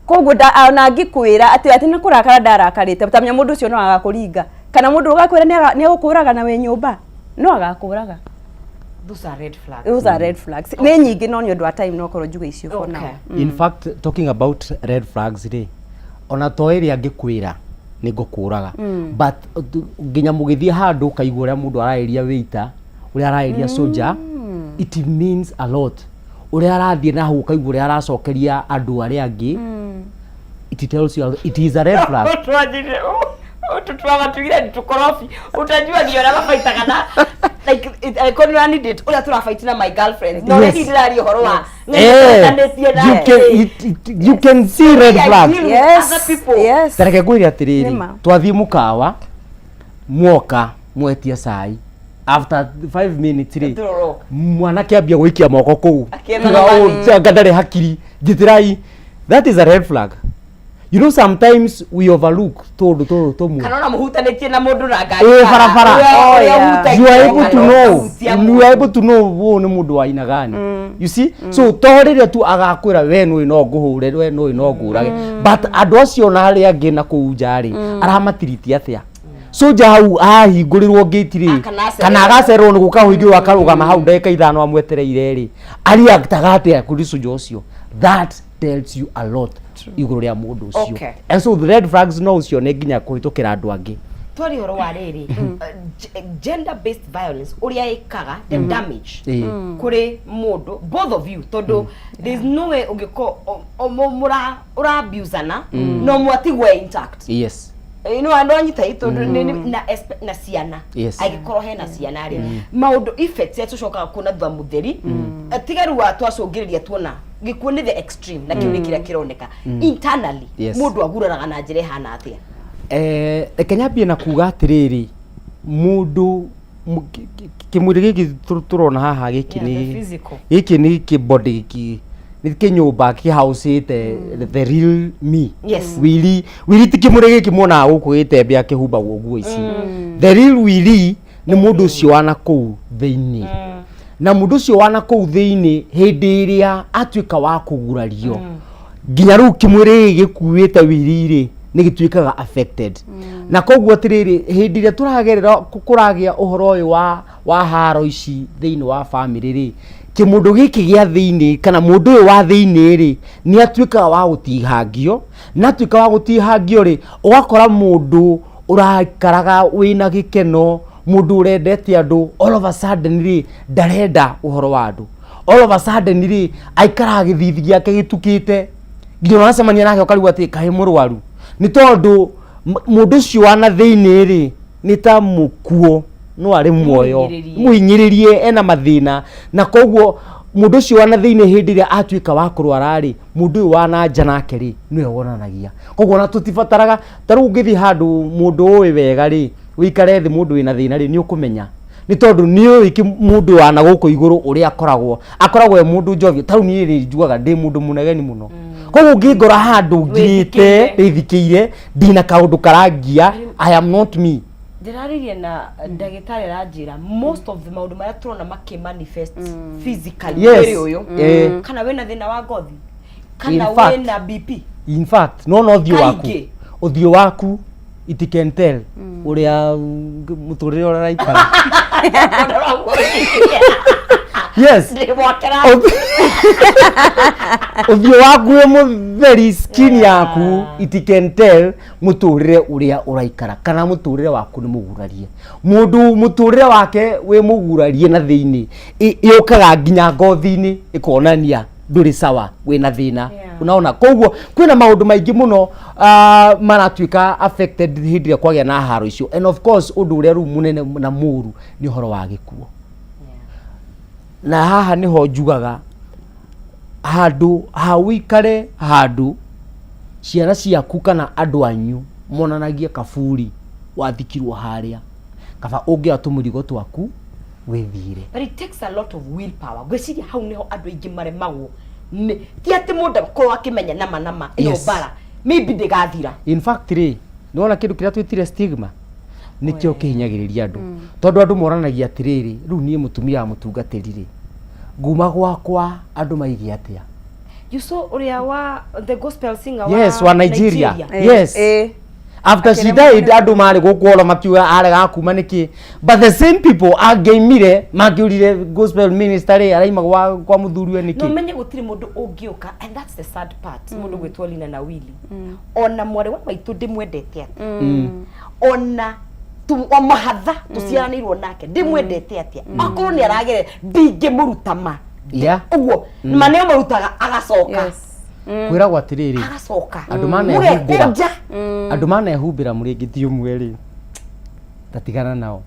Koguo ona angĩkwĩra atĩ nĩ kũrakara ndarakarĩte, tamenya mũndũ ũcio no agakũringa, kana mũndũ ũgakwĩra nĩ agũkũraga na wĩ nyũmba, no agakũraga. Those are red flags. Those are red flags. Nĩ nyingĩ, no nĩ ũndũ wa time no korwo njuge icio for now. In fact, talking about red flags rĩ, ona to ĩrĩa angĩkwĩra nĩ ngũkũraga, but nginya mũgĩthiĩ handũ ũkaigua ũrĩa mũndũ araĩria wĩita, ũrĩa araĩria soja, it means a lot. Ũrĩa arathiĩ na hau ũkaigua ũrĩa aracokeria andũ arĩa angĩ, it tells you it is a red flag. Twagatuire nĩ tũkorobi, utajua nginya ũrĩa mabaitaga na like angĩkorwo nĩ ũrani date, ũrĩa tũrabaiti na my girlfriends, no rĩu ndĩraria ũhoro wa Eh, na you can see red I flags. deal with other people. Tareke ngwĩre atĩrĩrĩ, Nĩma. twathiĩ mũkawa, mwoka mwetia cai, after 5 minutes rĩ, Tũroroka. Mwanake ambia gũikia moko kũu. Akĩetha Tuga, mawani. "Oh, anga ndarĩ hakiri njĩtĩrai." That is a red flag. You know, sometimes we overlook tũndũ tũtũ tũmwe. Kana ona mũhutanĩtie na mũndũ na ngari Ĩ, barabara. Ũrĩa- Oh, ũrĩa yeah. ũhutagia You are able to know, ũkahutia you are mũndũ. able to know ũyũ nĩ mũndũ wa aina gani, you see? So to rĩrĩa tu agakwĩra we nũĩ no ngũhũre, we nũĩ no ngũrage, but andũ acio na arĩa angĩ na kũu nja rĩ, aramatiriti atĩa? Soja hau ahingũrĩrwo gate rĩ, Ah, kana acererwo. Kana agacererwo nĩ gũka kũhingũrĩrwo, akarũgama hau ndagĩka 5 amwetereire rĩ, ariaktaga atĩa kũrĩ soja ũcio? That tells you a lot igũrũ rĩa mũndũ ũcio. And so the red flags no ũcione nginya kũhĩtũkĩra andũ angĩ. Twari ũhoro wa rĩrĩ, gender based violence, ũrĩa ĩkaga the damage kũrĩ mũndũ, both of you, tondũ there is no way ũngĩkorwo mũra ũra-abusana no mwatigwo intact. No andũ anyita tondũ na na ciana, angĩkorwo hena ciana rĩ, maũndũ effects ya tũcokaga kuona thutha mũtheri. Tiga rĩu twacũngĩrĩria tuona gĩkuũ nĩ the extreme, na kĩu nĩ kĩrĩa kĩroneka internally. Mũndũ aguraraga na njĩra ĩhana atĩa? Reke nyambie na kuga atĩrĩrĩ, mũndũ kĩmwĩrĩ gĩkĩ tũrona haha gĩkĩ Yeah, the nĩ physical. Gĩkĩ nĩ kĩbody, gĩkĩ nĩ kĩnyũmba kĩhaũcĩte the real me. Wili wili ti kĩmwĩrĩ gĩkĩ muonaga gũkũ gĩtembea kĩhumbagwo nguo ici. The real wili nĩ mũndũ ũcio wana kũu thĩinĩ, na mũndũ ũcio wana kũu thĩinĩ hĩndĩ ĩrĩa atuĩka wa kũgurario, nginya rĩu kĩmwĩrĩ gĩkĩ gĩkuĩte wili rĩ, nĩ gĩtuĩkaga affected. Na koguo atĩrĩrĩ, hĩndĩ ĩrĩa tũragerera kũragĩa ũhoro ũyũ wa haro ici thĩinĩ wa family rĩ, kĩmũndũ gĩkĩ gĩa thĩinĩ kana mũndũ ũyũ wa thĩinĩ rĩ, nĩ atuĩkaga wa gũtihangio, na atuĩka wa gũtihangio rĩ, ũgakora mũndũ ũraikaraga wĩna gĩkeno, mũndũ ũrendete andũ, all of a sudden rĩ, ndarenda ũhoro wa andũ. All of a sudden rĩ, aikaraga gĩthithi gĩake gĩtukĩte, nginya ũracemania nake ũkarigwo atĩ kaĩ mũrwaru, nĩ tondũ mũndũ ũcio wa na thĩinĩ rĩ, nĩ ta mũkuo no arĩ muoyo. Mũhinyĩrĩrie. Mũhinyĩrĩrie, ena mathĩna. Na koguo mũndũ ũcio wa na thĩinĩ hĩndĩ ĩrĩa atuĩka wa kũrwara rĩ, mũndũ ũyũ wa na nja nake rĩ, nĩwe wonanagia. Koguo ona tũtibataraga, ta rĩu ũngĩthiĩ handũ mũndũ ũĩ wega rĩ, ũikare thĩ mũndũ wĩna thĩna rĩ, nĩ ũkũmenya, nĩ tondũ nĩ ũĩ mũndũ wa na gũkũ igũrũ ũrĩa akoragwo e mũndũ njovia. Ta rĩu niĩ rĩ, njugaga ndĩ mũndũ mũnegeni mũno, koguo ũngĩngora handũ ngirĩte, ndĩthikĩire, ndina kaũndũ karangia, I am not me. Ndĩraririe na ndagĩtarĩ, aranjĩra most of the maũndũ marĩa tũrona makĩ manifest physically mwĩrĩ ũyũ, kana wĩna thĩna wa ngothi, kana In fact, wĩna BP. In fact, no no ũthiũ waku, Kaingĩ. Ũthiũ waku, it can tell ũrĩa mũtũrĩre ũrĩa ũraikara. Yes. Ndĩmwakĩra. Ũthiũ waku wĩ mũtheri, skin yaku, it can tell mũtũrĩre ũrĩa ũraikara kana mũtũrĩre waku nĩ mũgurarie. Mũndũ mũtũrĩre wake wĩ mũgurarie na thĩinĩ, yũkaga nginya ngothi-inĩ ĩkonania. Ndũrĩ sawa, wĩna thĩna. Unaona, koguo kwĩna maũndũ maingĩ mũno maratuĩka affected hĩndĩ ĩrĩa kwagĩa na haro icio. And of course, ũndũ ũrĩa rĩu mũnene na mũru nĩ ũhoro wa gĩkuũ, na haha nĩho njugaga handũ ha ũikare handũ ciana ciaku kana andũ anyu monanagie kaburi wathikirwo harĩa, kaba ũngĩoya tũmũrigo twaku wĩthiĩre. But it takes a lot of willpower. Ngwĩciria hau nĩho andũ aingĩ maremagwo. Nĩ ti atĩ mũndũ akorwo akĩmenya nama nama ĩyo mbara maybe ndĩgathira. In fact rĩ, nĩwona kĩndũ kĩrĩa twĩtire stigma nĩkĩo kĩhinyagĩrĩria andũ, tondũ andũ moranagia atĩrĩrĩ, rĩu niĩ mũtumia wa mũtungatĩri rĩ, nguma gwakwa andũ maige atĩa? You saw ũrĩa wa the gospel singer? Yes, wa Nigeria. Yes. After she died, andũ marĩ gũkũ oro makiuga arega kuma nĩkĩ, but the same people angĩaimire mangĩũrire gospel minister rĩ, araima kwa mũthuriwe No nĩkĩ? Menye gũtirĩ mũndũ ũngĩũka, and that's the sad part. Mũndũ gwĩtwo Lina na Willy, ona mwarĩ wa maitũ ndĩmwendete atĩa, ona o mahatha tũciaranĩirwo nake ndĩmwendete atĩa, akorwo nĩ aragere ndingĩmũruta ma ũguo ma nĩo marutaga agacoka. Kwĩragwo atĩrĩrĩ, agacoka andũ manehumbĩra mũgekũnja. Andũ manehumbĩra mũrĩngĩti ũmwe rĩ, tatigana nao,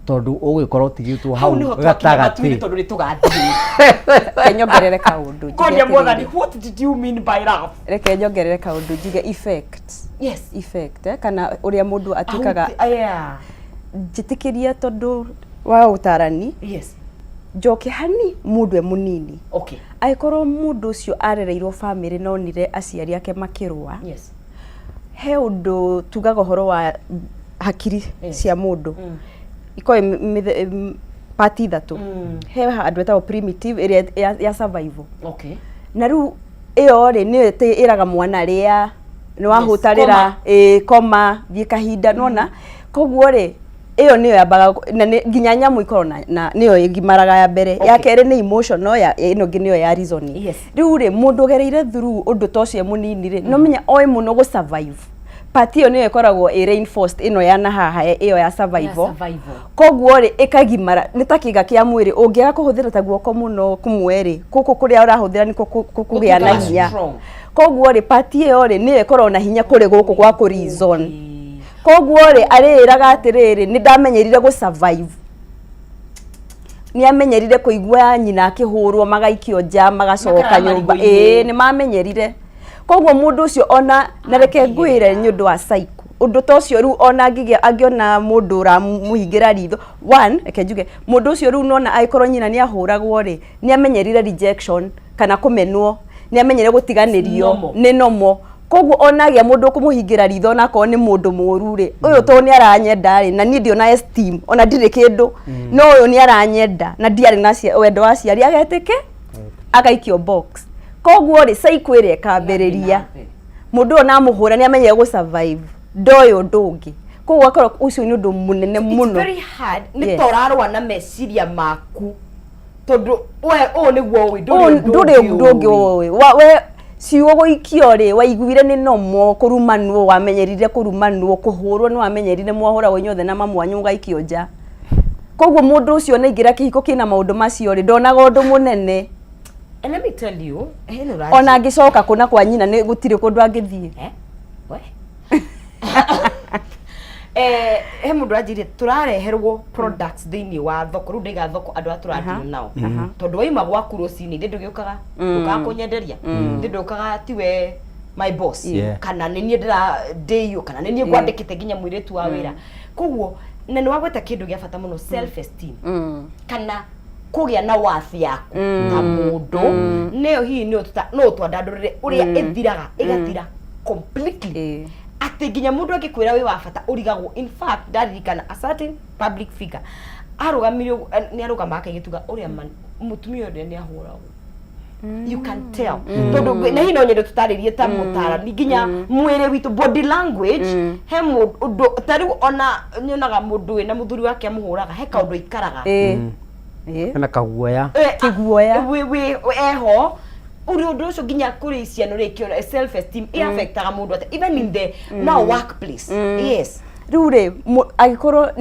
tondũ ũgũgĩkorwo ũtigĩtwo hau hau nĩho twakinya matu-inĩ, gatagatĩ. Tondũ nĩ tũgathiĩ Reke nyongerere kaũndũ njuge koria Mwathani, atĩrĩrĩ. what did you mean by love? Reke nyongerere kaũndũ njuge effect. Effect, kana ũrĩa mũndũ atuĩkaga. Njĩtĩkĩria, tondũ wa ũtarani, njoke hani mũndũ e mũnini. Angĩkorwo mũndũ ũcio arereirwo bamĩrĩ na onire aciari ake makĩrũa, he ũndũ tugaga ũhoro wa hakiri cia mũndũ ikoragwo part ithatũ. He handũ etagwo primitive, ĩrĩa ya survival. Na rĩu ĩyo rĩ, nĩyo ĩraga mwana rĩa nĩ wahũta rĩra. Koma. Ĩ koma, thiĩ kahinda nona. Koguo rĩ, ĩyo nĩyo yambaga na nginya nyamũ ikorwo na nĩyo ĩgimaraga ya mbere. Ya kerĩ nĩ emotional, ya ĩno ĩngĩ nĩyo ya reasoning. Rĩu rĩ, mũndũ ũgereire through ũndũ ta ũcio e mũnini rĩ, no menya oĩ mũno gũ survive. Part ĩyo nĩyo ĩkoragwo ĩ reinforced, ĩno ya na haha, ĩyo ya survival. Survival. Koguo rĩ, ĩkagimara nĩ ta kĩga kĩa mwĩrĩ, ũngĩaga kũhũthĩra ta guoko mũno kũmwe rĩ, gũkũ kũrĩa ũrahũthĩra nĩkuo kũgĩa na Gũtuĩkaga hinya. strong. Koguo rĩ, part ĩyo rĩ, nĩyo ĩkoragwo na hinya kũrĩ gũkũ gwa kũ reason. Koguo rĩ, arĩĩraga atĩrĩrĩ, nĩ ndamenyerire gũ survive, nĩ amenyerire kũigua nyina akĩhũrwo, magaikio nja, magacoka Makarara nyũmba. marigũ-inĩ. Ĩĩ, nĩ mamenyerire. Koguo mũndũ ũcio ona na reke ngwĩre, nĩ ũndũ wa psycho ũndũ ta ũcio rĩu, ona angĩgĩa angĩona mũndũ ũramũhingĩra ritho one, reke njuge mũndũ ũcio rĩu nona angĩkorwo nyina nĩ ahũragwo rĩ, nĩ amenyerire rejection kana kũmenwo, nĩ amenyerire gũtiganĩrio. Normal. Nĩ nomo. Koguo ona agĩa mũndũ ũkũmũhingĩra ritho, ona akorwo nĩ mũndũ mũru rĩ, ũyũ tondũ nĩ aranyenda rĩ, na niĩ ndiona esteem, ona ndirĩ kĩndũ, no ũyũ nĩ aranyenda na ndiarĩ na wendo wa aciari, agetĩke agaikio box. Koguo rĩ, cycle ĩrĩa ĩkambĩrĩria, mũndũ ũyũ namũhũra nĩ amenyere gũ survive, ndoĩ ũndũ ũngĩ. Koguo akorwo ũcio nĩ ũndũ mũnene It's mũno. very hard, nĩ ta ũrarũa na meciria maku, tondũ we ũũ nĩguo ũĩ. Ũũ ndũrĩ ũndũ ũngĩ ũĩ. We ciugo gũikio rĩ, waiguire nĩ nomo. Kũrumanwo, wamenyerire kũrumanwo. Kũhũrwo, nĩ wamenyerire mwahũragwo inyuothe na mamu wanyu mũgaikio nja. Koguo mũndũ ũcio naingĩra kĩhiko kĩna maũndũ macio rĩ, ndonaga ũndũ mũnene. And let me tell you, hena ũranjĩ- Ona angĩcoka kũna kwa nyina, nĩ gũtirĩ kũndũ angĩthiĩ. Eh? We? He mũndũ anjĩrire tũrareherwo products thĩinĩ wa thoko. Rĩu ndaiga thoko, andũ arĩa tũradeal nao, tondũ waima gwaku rũcinĩ, ndĩ ndũgĩũkaga, ndũkaga kũnyenderia, ndĩ ndũkaga tiwe my boss, kana nĩ niĩ ndĩra ndĩio, kana nĩ niĩ ngwandĩkĩte nginya mũirĩtu wa wĩra. Koguo na nĩ wagweta kĩndũ gĩa bata mũno, self esteem, kana kũgĩa na wathi yaku ta mũndũ, nĩyo hihi nĩyo no twandandũrĩre ũrĩa ĩthiraga, ĩgathira completely, atĩ nginya mũndũ angĩkwĩra wĩ wa bata ũrigagwo. In fact, ndaririkana a certain public figure arũgamire ũguo, nĩ arũgamaga kaingĩ, ũrĩa mũtumia ũrĩa nĩ ahũragwo, you can tell, tondũ na hihi no nyende tũtarĩrie ta mũtarani nginya mwĩrĩ witũ, body language. He mũndũ ta rĩu ona nyonaga mũndũ wĩna mũthuri wake amũhũraga, he kaũndũ aikaraga. Ĩĩ. Ĩĩ. Hena kaguoya. Kĩguoya. Eho ũrĩ ũndũ ũcio nginya kũrĩ ciana ũrĩa ikĩona self esteem ĩ-affectaga mũndũ atĩa, even in the now workplace? Yes. Rĩu rĩ, angĩkorwo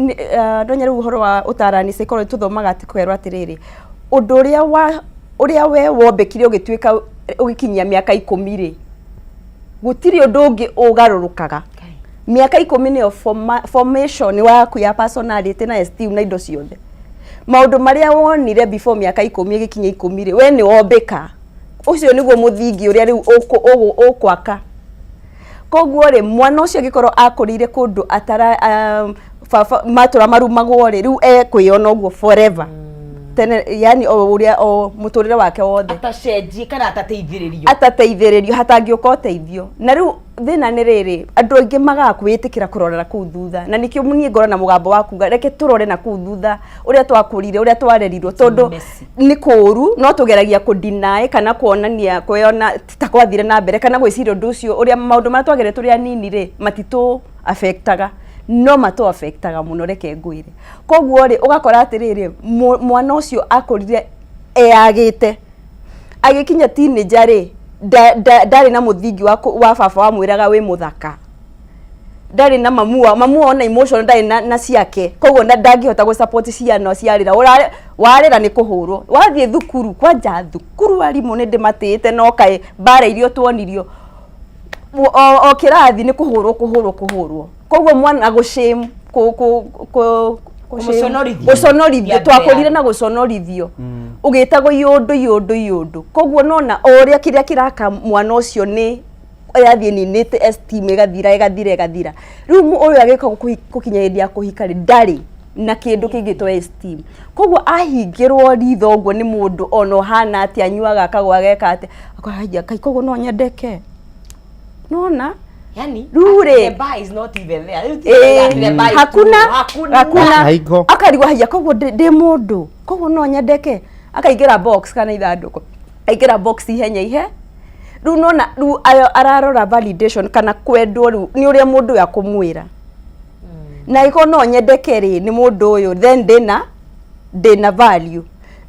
ndonya rĩu ũhoro wa ũtarani, psychology, tũthomaga atĩ kwerwo atĩrĩrĩ, ũndũ ũrĩa wa Ũrĩa we wombĩkire ũgĩtuĩka ũgĩkinyia mĩaka ikũmi rĩ, gũtirĩ ũndũ ũngĩ ũgarũrũkaga. Mĩaka ikũmi nĩyo formation yaku ya personality na esteem na indo ciothe. Maũndũ marĩa wonire before mĩaka ikũmi ĩgĩkinya ikũmi rĩ, we nĩ wombĩka. Ũcio nĩguo mũthingi ũrĩa rĩu ũkwaka. Koguo rĩ, mwana ũcio angĩkorwo akũrĩire kũndũ atara baba matũra marumagwo rĩ, rĩu ekwĩyona ũguo forever. Tene, yani o ũrĩa o mũtũrĩre wake wothe. Atacenjie kana atateithĩrĩrio. Atateithĩrĩrio, hatangĩũka ũteithio. Na rĩu thĩna nĩ rĩrĩ, andũ aingĩ magaga kwĩĩtĩkĩra kũrora na kũu thutha. Na nĩkĩo niĩ ngoragwo na mũgambo wa kuga reke tũrore na kũu thutha ũrĩa twakũrire, ũrĩa twarerirwo, tondũ Messy. nĩ kũũru no tũgeragia kũ deny kana kuonania kwĩyona ta kwathire na mbere kana gwĩciria ũndũ ũcio ũrĩa maũndũ marĩa twagerete tũrĩ anini rĩ matitũ affectaga, no matũ affectaga mũno reke ngwĩre. Koguo rĩ ũgakora atĩrĩrĩ, mwana ũcio akũrire eyagĩte, agĩkinya teenager rĩ ndarĩ na mũthingi wa baba wamwĩraga wĩ mũthaka, ndarĩ na mamu wao, mamu wao ona emotion ndarĩ na ciake, koguo ndangĩhota gũ support ciana ciarĩra, warĩra nĩ kũhũrwo, wathiĩ thukuru, kwanja thukuru arimũ nĩ ndĩmatĩĩte no kaĩ mbara iria tuonirio, o kĩrathi nĩ kũhũrwo kũhũrwo kũhũrwo, koguo mwana gũ shame, Kũmũconorithio. gũconorithio, Ya twakũrire mbere. na gũconorithio, ũgĩtagwo iũndũ iũndũ iũndũ, koguo nona o ũrĩa kĩrĩa kĩraka mwana ũcio nĩ ĩrathiĩ ĩninĩte esteem ĩgathira ĩgathira ĩgathira, rĩu ũyũ agĩũka gũkinya hĩndĩ ya kũhika rĩ, ndarĩ na kĩndũ kĩngĩtwo esteem, koguo ahingĩrwo ritho ũguo nĩ mũndũ ona ũhana atĩa, anyuaga akagwa ageka atĩa, akora haiya Ngai koguo no nyendeke, nona Yani, Rĩu rĩ, the bar is not even there. Rĩu ti the bar is hakuna, too- hakuna. hakuna. Haiko. Akarigwo haiya koguo ndĩ mũndũ koguo no nyendeke, akaingĩra box kana ithandũkũ, aingĩra box ihenya ihe, rĩu nona rĩu ayo ararora validation kana kwendwo rĩu nĩ ũrĩa mũndũ ũyũ akũmwĩra, na angĩkorwo no nyendeke rĩ nĩ mũndũ ũyũ then ndĩna value.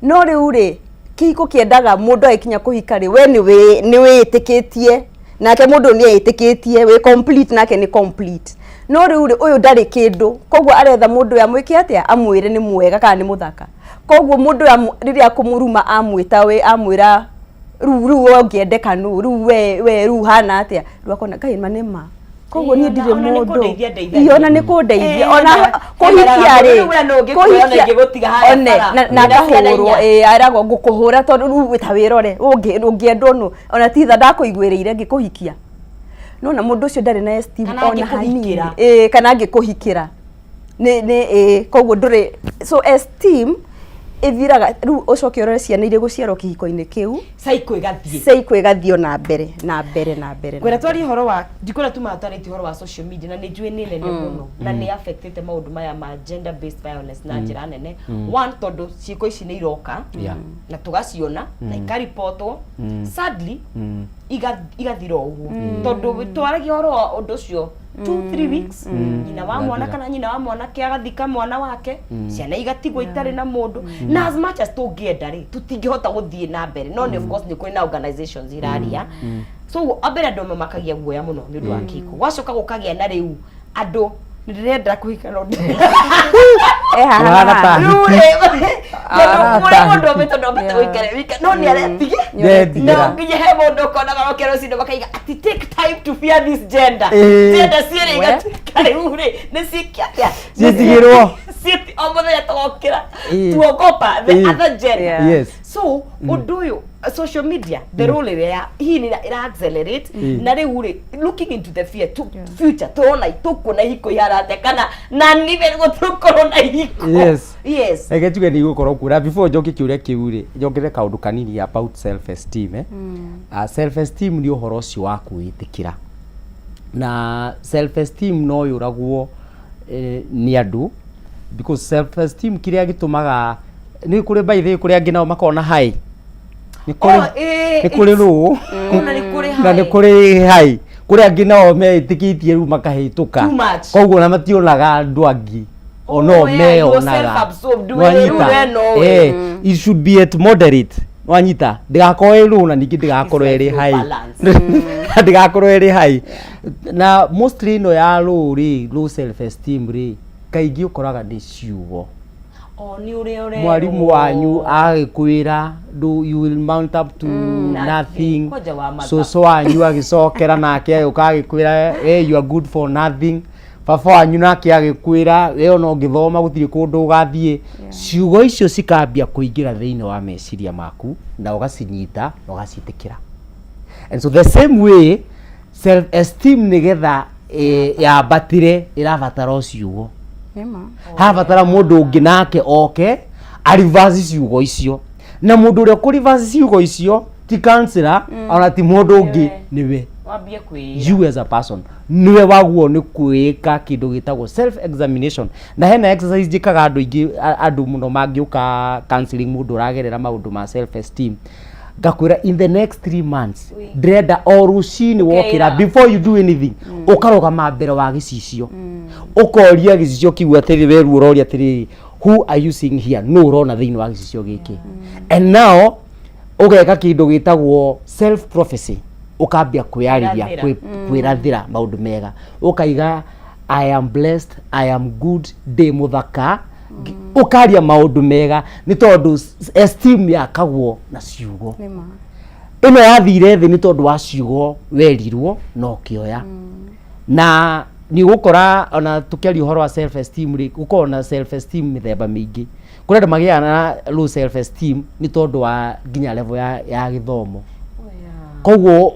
No rĩu rĩ kĩhiko kĩendaga mũndũ agĩkinya kũhika rĩ, we nĩ wĩĩtĩkĩtie nake mũndũ nĩ eĩtĩkĩtie wĩ complete nake nĩ complete, no rĩu rĩ ũyũ ndarĩ kĩndũ, koguo aretha mũndũ ũyũ amwĩke atĩa, amwĩre nĩ mwega kana nĩ mũthaka, koguo mũndũ ũyũ rĩrĩa akũmũruma amwĩta we amwĩra rĩu rĩu we ũngĩendeka nũ, rĩu we we rĩu ũhana atĩa, rĩu akona Ngai ma nĩ ma, koguo niĩ ndirĩ Ona nĩ mũndũ. kũndeithia ndeithagia. Ii, ona nĩ kũndeithia, ona kũhikia kũhikia rĩ, we no ũngĩkuoya ona kũhikia- ingĩgũtiga harĩa one, bara. na Wĩna ciana akahũrwo, inya. ĩĩ, aragwo ngũkũhũra tondũ rĩu ta wĩrore, ũngĩendwo nũ, ona ti tha ndakũiguĩrĩire ngĩkũhikia. Nĩwona mũndũ ũcio ndarĩ na esteem Kana ona hanini. angĩkũhikĩra. Ĩĩ, kana angĩkũhikĩra. Nĩ, nĩ, ĩĩ, koguo ndũrĩ, so esteem ĩthiraga, rĩu ũcoke ũrore ciana iria igũciarwo kĩhiko-inĩ kĩu, Cycle ĩgathiĩ. Cycle ĩgathiĩ o na mbere, na mbere, na mbere, na Ngwenda twarie ũhoro wa, ndikwenda tumaga twarĩtie ũhoro wa social media na nĩ njũĩ nĩ nene mũno na nĩ affectĩte maũndũ maya ma gender based violence na njĩra nene. One, tondũ ciĩko ici nĩ iroka na tũgaciona na ikaribotwo, sadly igathira o ũguo, tondũ twaragia ũhoro wa ũndũ ũcio 2 3 weeks, nyina wa mwana kana nyina wa mwanake agathika mwana wake, ciana igatigwo itarĩ na mũndũ, na as much as tũngĩenda rĩ tũtingĩhota gũthiĩ na mbere, no nĩ of course nĩ kũrĩ na organizations iraria. So ambere andũ amwe makagia guoya mũno nĩ ũndũ wa kĩhiko, gwacoka gũkagĩa na rĩu andũ nĩ ndĩrenda kũhika no Eh, haha na Ũhana haha. ta rĩu hiki. rĩ tondũ Arata kũrĩ mũndũ hiki. ũmĩte ndũmbĩte gũikara wika no nĩ aretige Ndetigĩra. no nginya he mũndũ ũkonaga rokera rũcinĩ makaiga ati take time to fear this gender. Gender ciĩrĩ igatuĩka rĩu rĩ nĩ ciĩke atĩa? Ciĩtigĩrwo. O mũthenya tũgokĩra Ĩĩ. tuogopa the other gender. Yes. So ũndũ ũyũ social media, the role ĩrĩa ya hihi nĩ ĩra accelerate na rĩu rĩ looking into the fear to, future tũrona tũkuona ihiko ihana atĩa kana na nibe gũtũkorwo na ihiko? Yes. Yes. Reke njuge nĩ igũkorwo kuo na before njoke kĩũria kĩu rĩ, njongerere kaũndũ kanini about self esteem, eh? Self esteem nĩ ũhoro ũcio wa kwĩĩtĩkĩra, na self esteem no yũragwo nĩ andũ, because self esteem kĩrĩa gĩtũmaga nĩ kũrĩ, by the way, kũrĩ angĩ nao makoragwo na high, nĩ kũrĩ Oh, nĩ kũrĩ low Ona nĩ kũrĩ na nĩ high. Kũrĩ high, kũrĩ angĩ nao meĩtĩkĩtie rĩu makahĩtũka. Too much. Koguo ona mationaga andũ angĩ ono Oh, yeah, you meyonaga. self-absorbed, we Nwanyita? rĩu we nowe. Eh, it should be at moderate, nwanyita, ndĩgakorwo ĩ low na ningĩ ndĩgakorwo It's ĩrĩ like no high, balance. ndĩgakorwo ĩrĩ high. Na mostly ĩno ya low rĩ, low self esteem rĩ, kaingĩ ũkoraga nĩ ciugo. O nĩ ũrĩa ũrerwo. Mwarimũ wanyu agĩkwĩra do you will mount up to nothing. Kwanja wa matha. Cũcũ wanyu agĩcokera nake agĩũka agĩkwĩra hey, you are good for nothing. Baba wanyu nake agĩkwĩra we ona ũngĩthoma gũtirĩ kũndũ ũgathiĩ. Ciugo icio cikambia kũingĩra thĩinĩ wa meciria maku na ũgacinyita na ũgaciĩtĩkĩra. And so the same way self esteem nĩgetha eh, yambatĩre ĩrabatara o ciugo. Nĩma. Harabatara mũndũ ũngĩ nake oke arivasi ciugo icio na mũndũ ũrĩa ũkũrivasi ciugo icio ti counselor ona ti mũndũ ũngĩ nĩwe Wambie kwĩĩra. You as a person niwe waguo nĩ kwĩka kĩndũ gĩtagwo self examination. Na hena exercise njĩkaga andũ aingĩ andũ mũno mangĩũka counseling, mũndũ ũragerera maũndũ ma self esteem, ngakwĩra in the next 3 months ndĩrenda o rũcinĩ wokĩra, Ũkeĩra. before you do anything, ũkarũgama mbere wa gĩcicio, ũkoria gĩcicio kiu atĩrĩ, weru ũroria atĩrĩrĩ, "Who are you seeing here?" Nũ ũrona thĩinĩ wa gĩcicio gĩkĩ? And now ũgeka kĩndũ gĩtagwo self prophecy, ũkambia kwĩyarĩria, Kwĩrathĩra. Kwĩrathĩra maũndũ mega, ũkaiga, "I am blessed, I am good, ndĩ mũthaka." Ũkaria maũndũ mega nĩ tondũ esteem yakagwo na ciugo. Nĩma. Ĩno yathire thĩ nĩ tondũ wa ciugo werirwo na ũkĩoya. Na nĩ ũgũkora ona tũkĩaria ũhoro wa self esteem rĩ, gũkoragwo na self esteem mĩthemba mĩingĩ. Kũrĩ andũ magĩaga na low self esteem nĩ tondũ wa nginya level ya gĩthomo. Koguo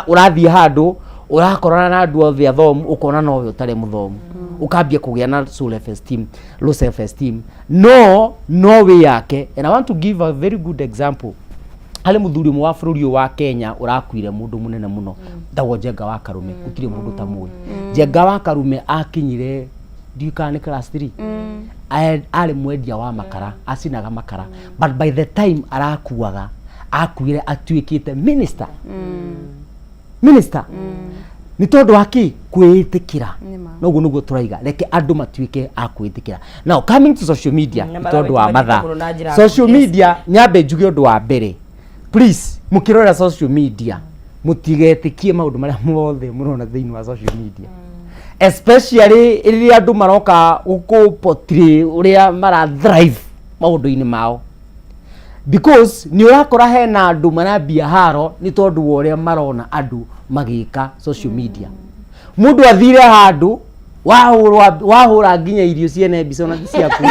ũrathiĩ handũ ũrakorana na andũ othe athomu, ũkona nowe ũtarĩ mũthomu, ũkambia kũgĩa na self esteem, low self esteem. No wĩ yake. And I want to give a very good example harĩ mũthuri ũmwe wa bũrũri ũyũ wa Kenya ũrakuire, mũndũ mũnene mũno tagwo Njenga wa Karume. Gũtirĩ mũndũ tamũĩ Njenga wa Karume. Akinyire ndiũĩ kana nĩ class 3. Arĩ mwendia wa makara, acinaga makara, but by the time arakuaga akuire atuĩkĩte minister. Nĩ tondũ wa kĩ? Kwĩĩtĩkĩra. Nĩma. Noguo nĩguo tũraiga reke andũ matuĩke a kwĩĩtĩkĩra. Now coming to social media, Na nĩ tondũ wa marawĩtĩkĩra mathaa, mũno na njĩra social nguhĩ. media, nyambe njuge ũndũ wa mbere, please, mũkĩrora social media mũtigetĩkie maũndũ marĩa mothe mũrona thĩinĩ wa social media, especially rĩrĩa andũ maroka gũkũ portray ũrĩa mara thrive maũndũ-inĩ mao, because nĩ ũrakora hena andũ marambia haro nĩ tondũ wa ũrĩa marona andũ magĩka social media. Mũndũ athire handũ wahũrwa wahũra nginya irio ciene mbica ona ti ciaku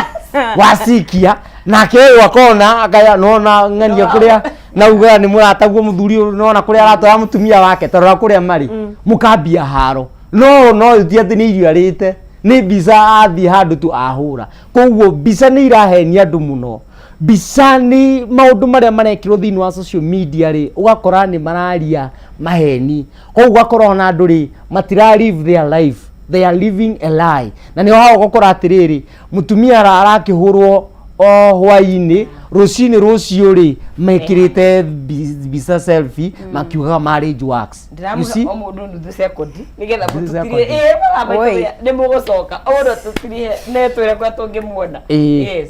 wacikia, nake ũyũ akona akaya nona ng'ania kũrĩa na ugaga nĩ mũrataguo mũthuri ũyũ, nona kũrĩa aratwara mũtumia wake, tarora kũrĩa marĩ, mũkambia haro. No ti atĩ nĩ irio arĩte, nĩ mbica athiĩ handũ tu ahũra. Koguo mbica nĩ irahenia andũ mũno. Mbica nĩ maũndũ marĩa marekĩrwo thĩinĩ wa social media rĩ, ũgakora nĩ mararia maheni. Koguo ũgakora ona andũ rĩ matira live their life, they are living a lie. Na nĩho hau ũgakora atĩrĩrĩ, mũtumia arakĩhũrwo o hwainĩ, rũcinĩ rũciũ rĩ mekĩrĩte mbica selfie makiugaga marriage works. You Ndĩramũhe see? o mũndũ nuthu sekondi nĩgetha Nuthu mũtũtirie sekondi. ĩĩ mathaa maitũ Oi. nĩ mũgũcoka o mũndũ atũtirihe netwĩre kũrĩa tũngĩmuona. Ĩĩ. Yes.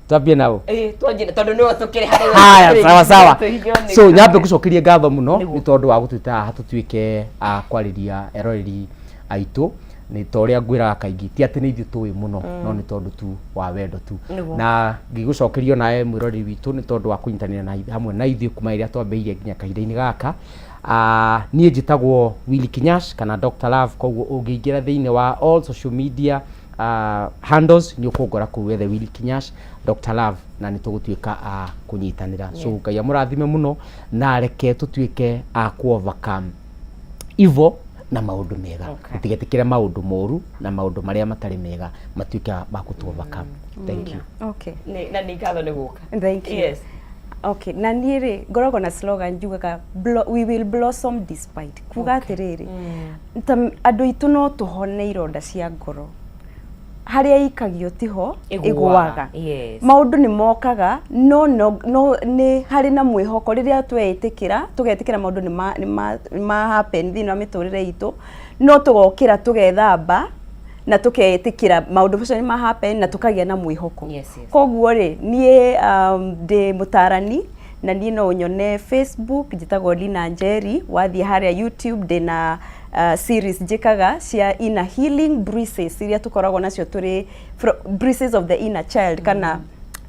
Twambie nao. Ĩĩ, twanjie tondũ nĩwe tũkĩrĩ harĩa. Haya, sawa sawa. Tũhihinywo nĩ So nyambe ngũcokerie ngatho mũno Nĩguo. nĩ tondũ wa gũtwĩta haha tũtuĩke a kwarĩria eroreri aitũ. Nĩ ta ũrĩa ngwĩraga kaingĩ, ti atĩ nĩ ithuĩ tũĩ mũno, no nĩ tondũ tu wa wendo tu. Nĩguo. Na ngĩgũcokeria onawe mwĩroreri witũ nĩ tondũ wa kũnyitanĩra na hamwe na ithuĩ kuma rĩrĩa twambĩrĩirie nginya kahinda-inĩ gaka. Niĩ njĩtagwo Willy Kinyash kana Dr. Love. Koguo ũngĩingĩra thĩinĩ wa all social media handles nĩ ũkũngora kũu wethe Willy Kinyash Dr. Love, na nĩ tũgũtuĩka a kũnyitanĩra. So Ngai amũrathime mũno na reke tũtuĩke a ku overcome evil na maũndũ mega. Tũtigetĩkĩre maũndũ moru na maũndũ marĩa matarĩ mega matuĩke ma kũtũ overcome. Thank you. Okay. Na nĩ ngatho nĩ gũka. Thank you. Yes. Okay, na niĩ rĩ ngoragwo na slogan njugaga, "We will blossom despite." Kuga atĩrĩrĩ, ta andũ aitũ no tũhone ironda cia ngoro, harĩa ikagio tiho ĩgũaga. Ĩgũaga. Maũndũ nĩ mokaga, no nĩ harĩ na mwĩhoko rĩrĩa tweĩtĩkĩra, tũgetĩkĩra maũndũ nĩ ma happen thĩinĩ wa mĩtũrĩre itũ, no tũgokĩra tũgethamba na tũkeĩtĩkĩra maũndũ macio nĩ ma happen na tũkagĩa na mwĩhoko. Koguo rĩ, niĩ ndĩ mũtarani. Na niĩ no ũnyone Facebook, njĩtagwo Lina Njeri. Wathiĩ harĩa YouTube ndĩna series njĩkaga cia inner healing bruises iria tũkoragwo nacio tũrĩ bruises of the inner child kana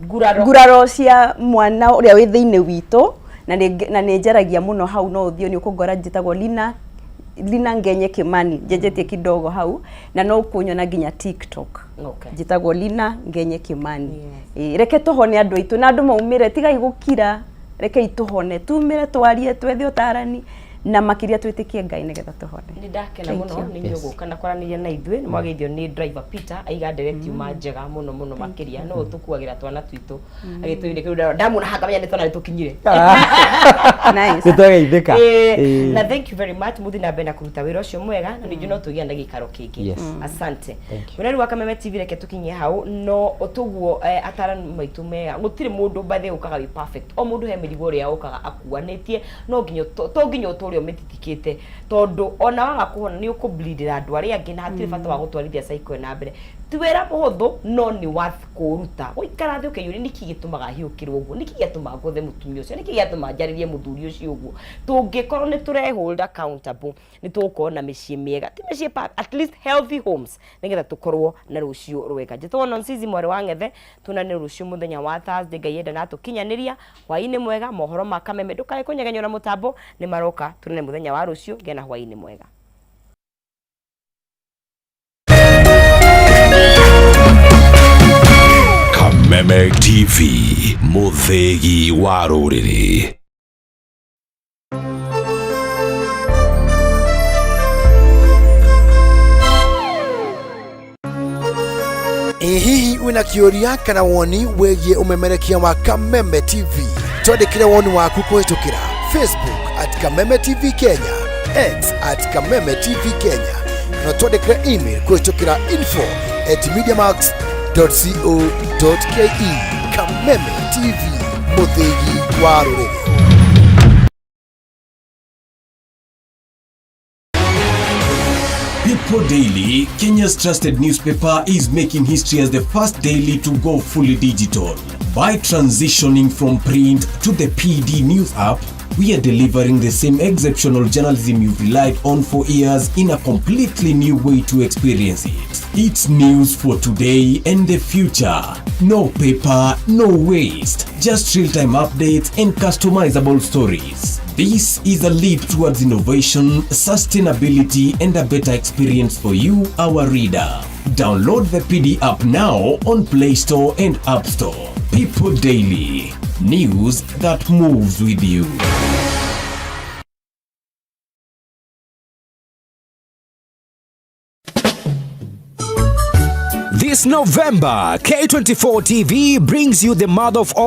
nguraro, nguraro cia mwana ũrĩa wĩ thĩinĩ witũ, na nĩ njaragia mũno hau. No ũthiĩ nĩ ũkũngora, njĩtagwo Lina Ngenye Kimani, njenjetie kidogo hau, na no ũkũnyona nginya TikTok. Njĩtagwo Lina Ngenye Kimani. Ĩĩ, reke tũhone andũ aitũ na andũ maumĩre, tigai gũkira, rekei tũhone, tumĩre, twarie, twethe ũtarani na makĩria twĩtĩkie Ngai nĩgetha tũhone. Nĩ ndakena Thank mũno you. nĩ inyuĩ gũka na kwaranĩria na ithuĩ. Nĩ mwageithio nĩ driver Peter, aiga ndereti yuma njega mũno mũno makĩria no tũkuagĩra twana twitũ agĩtũire kĩu ndamuona haha ngamenya nĩ twana nĩ tũkinyire. Nice. Nĩ twageithĩka. Na thank you very much, muthi na mbere na kũruta wĩra ũcio mwega, na ningĩ no tũgĩa na gĩikaro kĩngĩ. Asante. Thank you. Mũreri wa Kameme TV, reke tũkinyie hau no tũguo atarani maitũ mega. Gũtirĩ mũndũ bathe ũkaga wĩ perfect, o mũndũ he mĩrigo ĩrĩa ũkaga akuanĩtie, no nginya to nginya ũtũre ũmĩtitikĩte, tondũ ona waga kũhona nĩ ũkũbleedĩra andũ arĩa angĩ, na hatirĩ bata wa gũtwarithia cycle na mbere. Ti wĩra mũhũthũ, no nĩ worth kũũruta, gũikara thĩ ũkeyũria nĩkĩ gĩtũmaga hiũkĩrwo ũguo, nĩkĩ gĩatũma ngũthe mũtumia ũcio, nĩkĩ gĩatũma njarĩrie mũthuri ũcio ũguo. Tũngĩkorwo nĩ tũrehold accountable, nĩ tũgũkorwo na mĩciĩ mĩega, ti mĩciĩ at least healthy homes, nĩgetha tũkorwo na rũciũ rwega. Njĩtagwo Nonsizi mwarĩ wa Ng'ethe. Tuonane rũciũ mũthenya wa Thursday, Ngai enda na tũkinyanĩria. Hwaĩ-inĩ mwega. Mohoro ma Kameme, ndũkae kũnyegenyũra mũtambo, nĩ maroka. Tuonane mũthenya wa rũciũ. Ngĩa na hwaĩ-inĩ mwega. Kameme TV, mũthĩgi wa rũrĩrĩ. Ĩ hihi wĩna kĩũria kana woni wĩgiĩ ũmemerekia wa Kameme TV? Twandĩkĩre woni waku kũhĩtũkĩra Facebook @KamemeTV Kenya, X @KamemeTV Kenya, kana twandĩkĩre email kũhĩtũkĩra info@mediamax.co.ke. Kameme TV, mũthĩgi wa rũrĩrĩ. People Daily, Kenya's trusted newspaper, is making history as the first daily to go fully digital. By transitioning from print to the PD News app, we are delivering the same exceptional journalism you've relied on for years in a completely new way to experience it. It's news for today and the future. No paper, no waste, just real time updates and customizable stories. This is a leap towards innovation, sustainability, and a better experience for you, our reader. Download the PD app now on Play Store and App Store. People Daily, news that moves with you. This November, K24 TV brings you the mother of all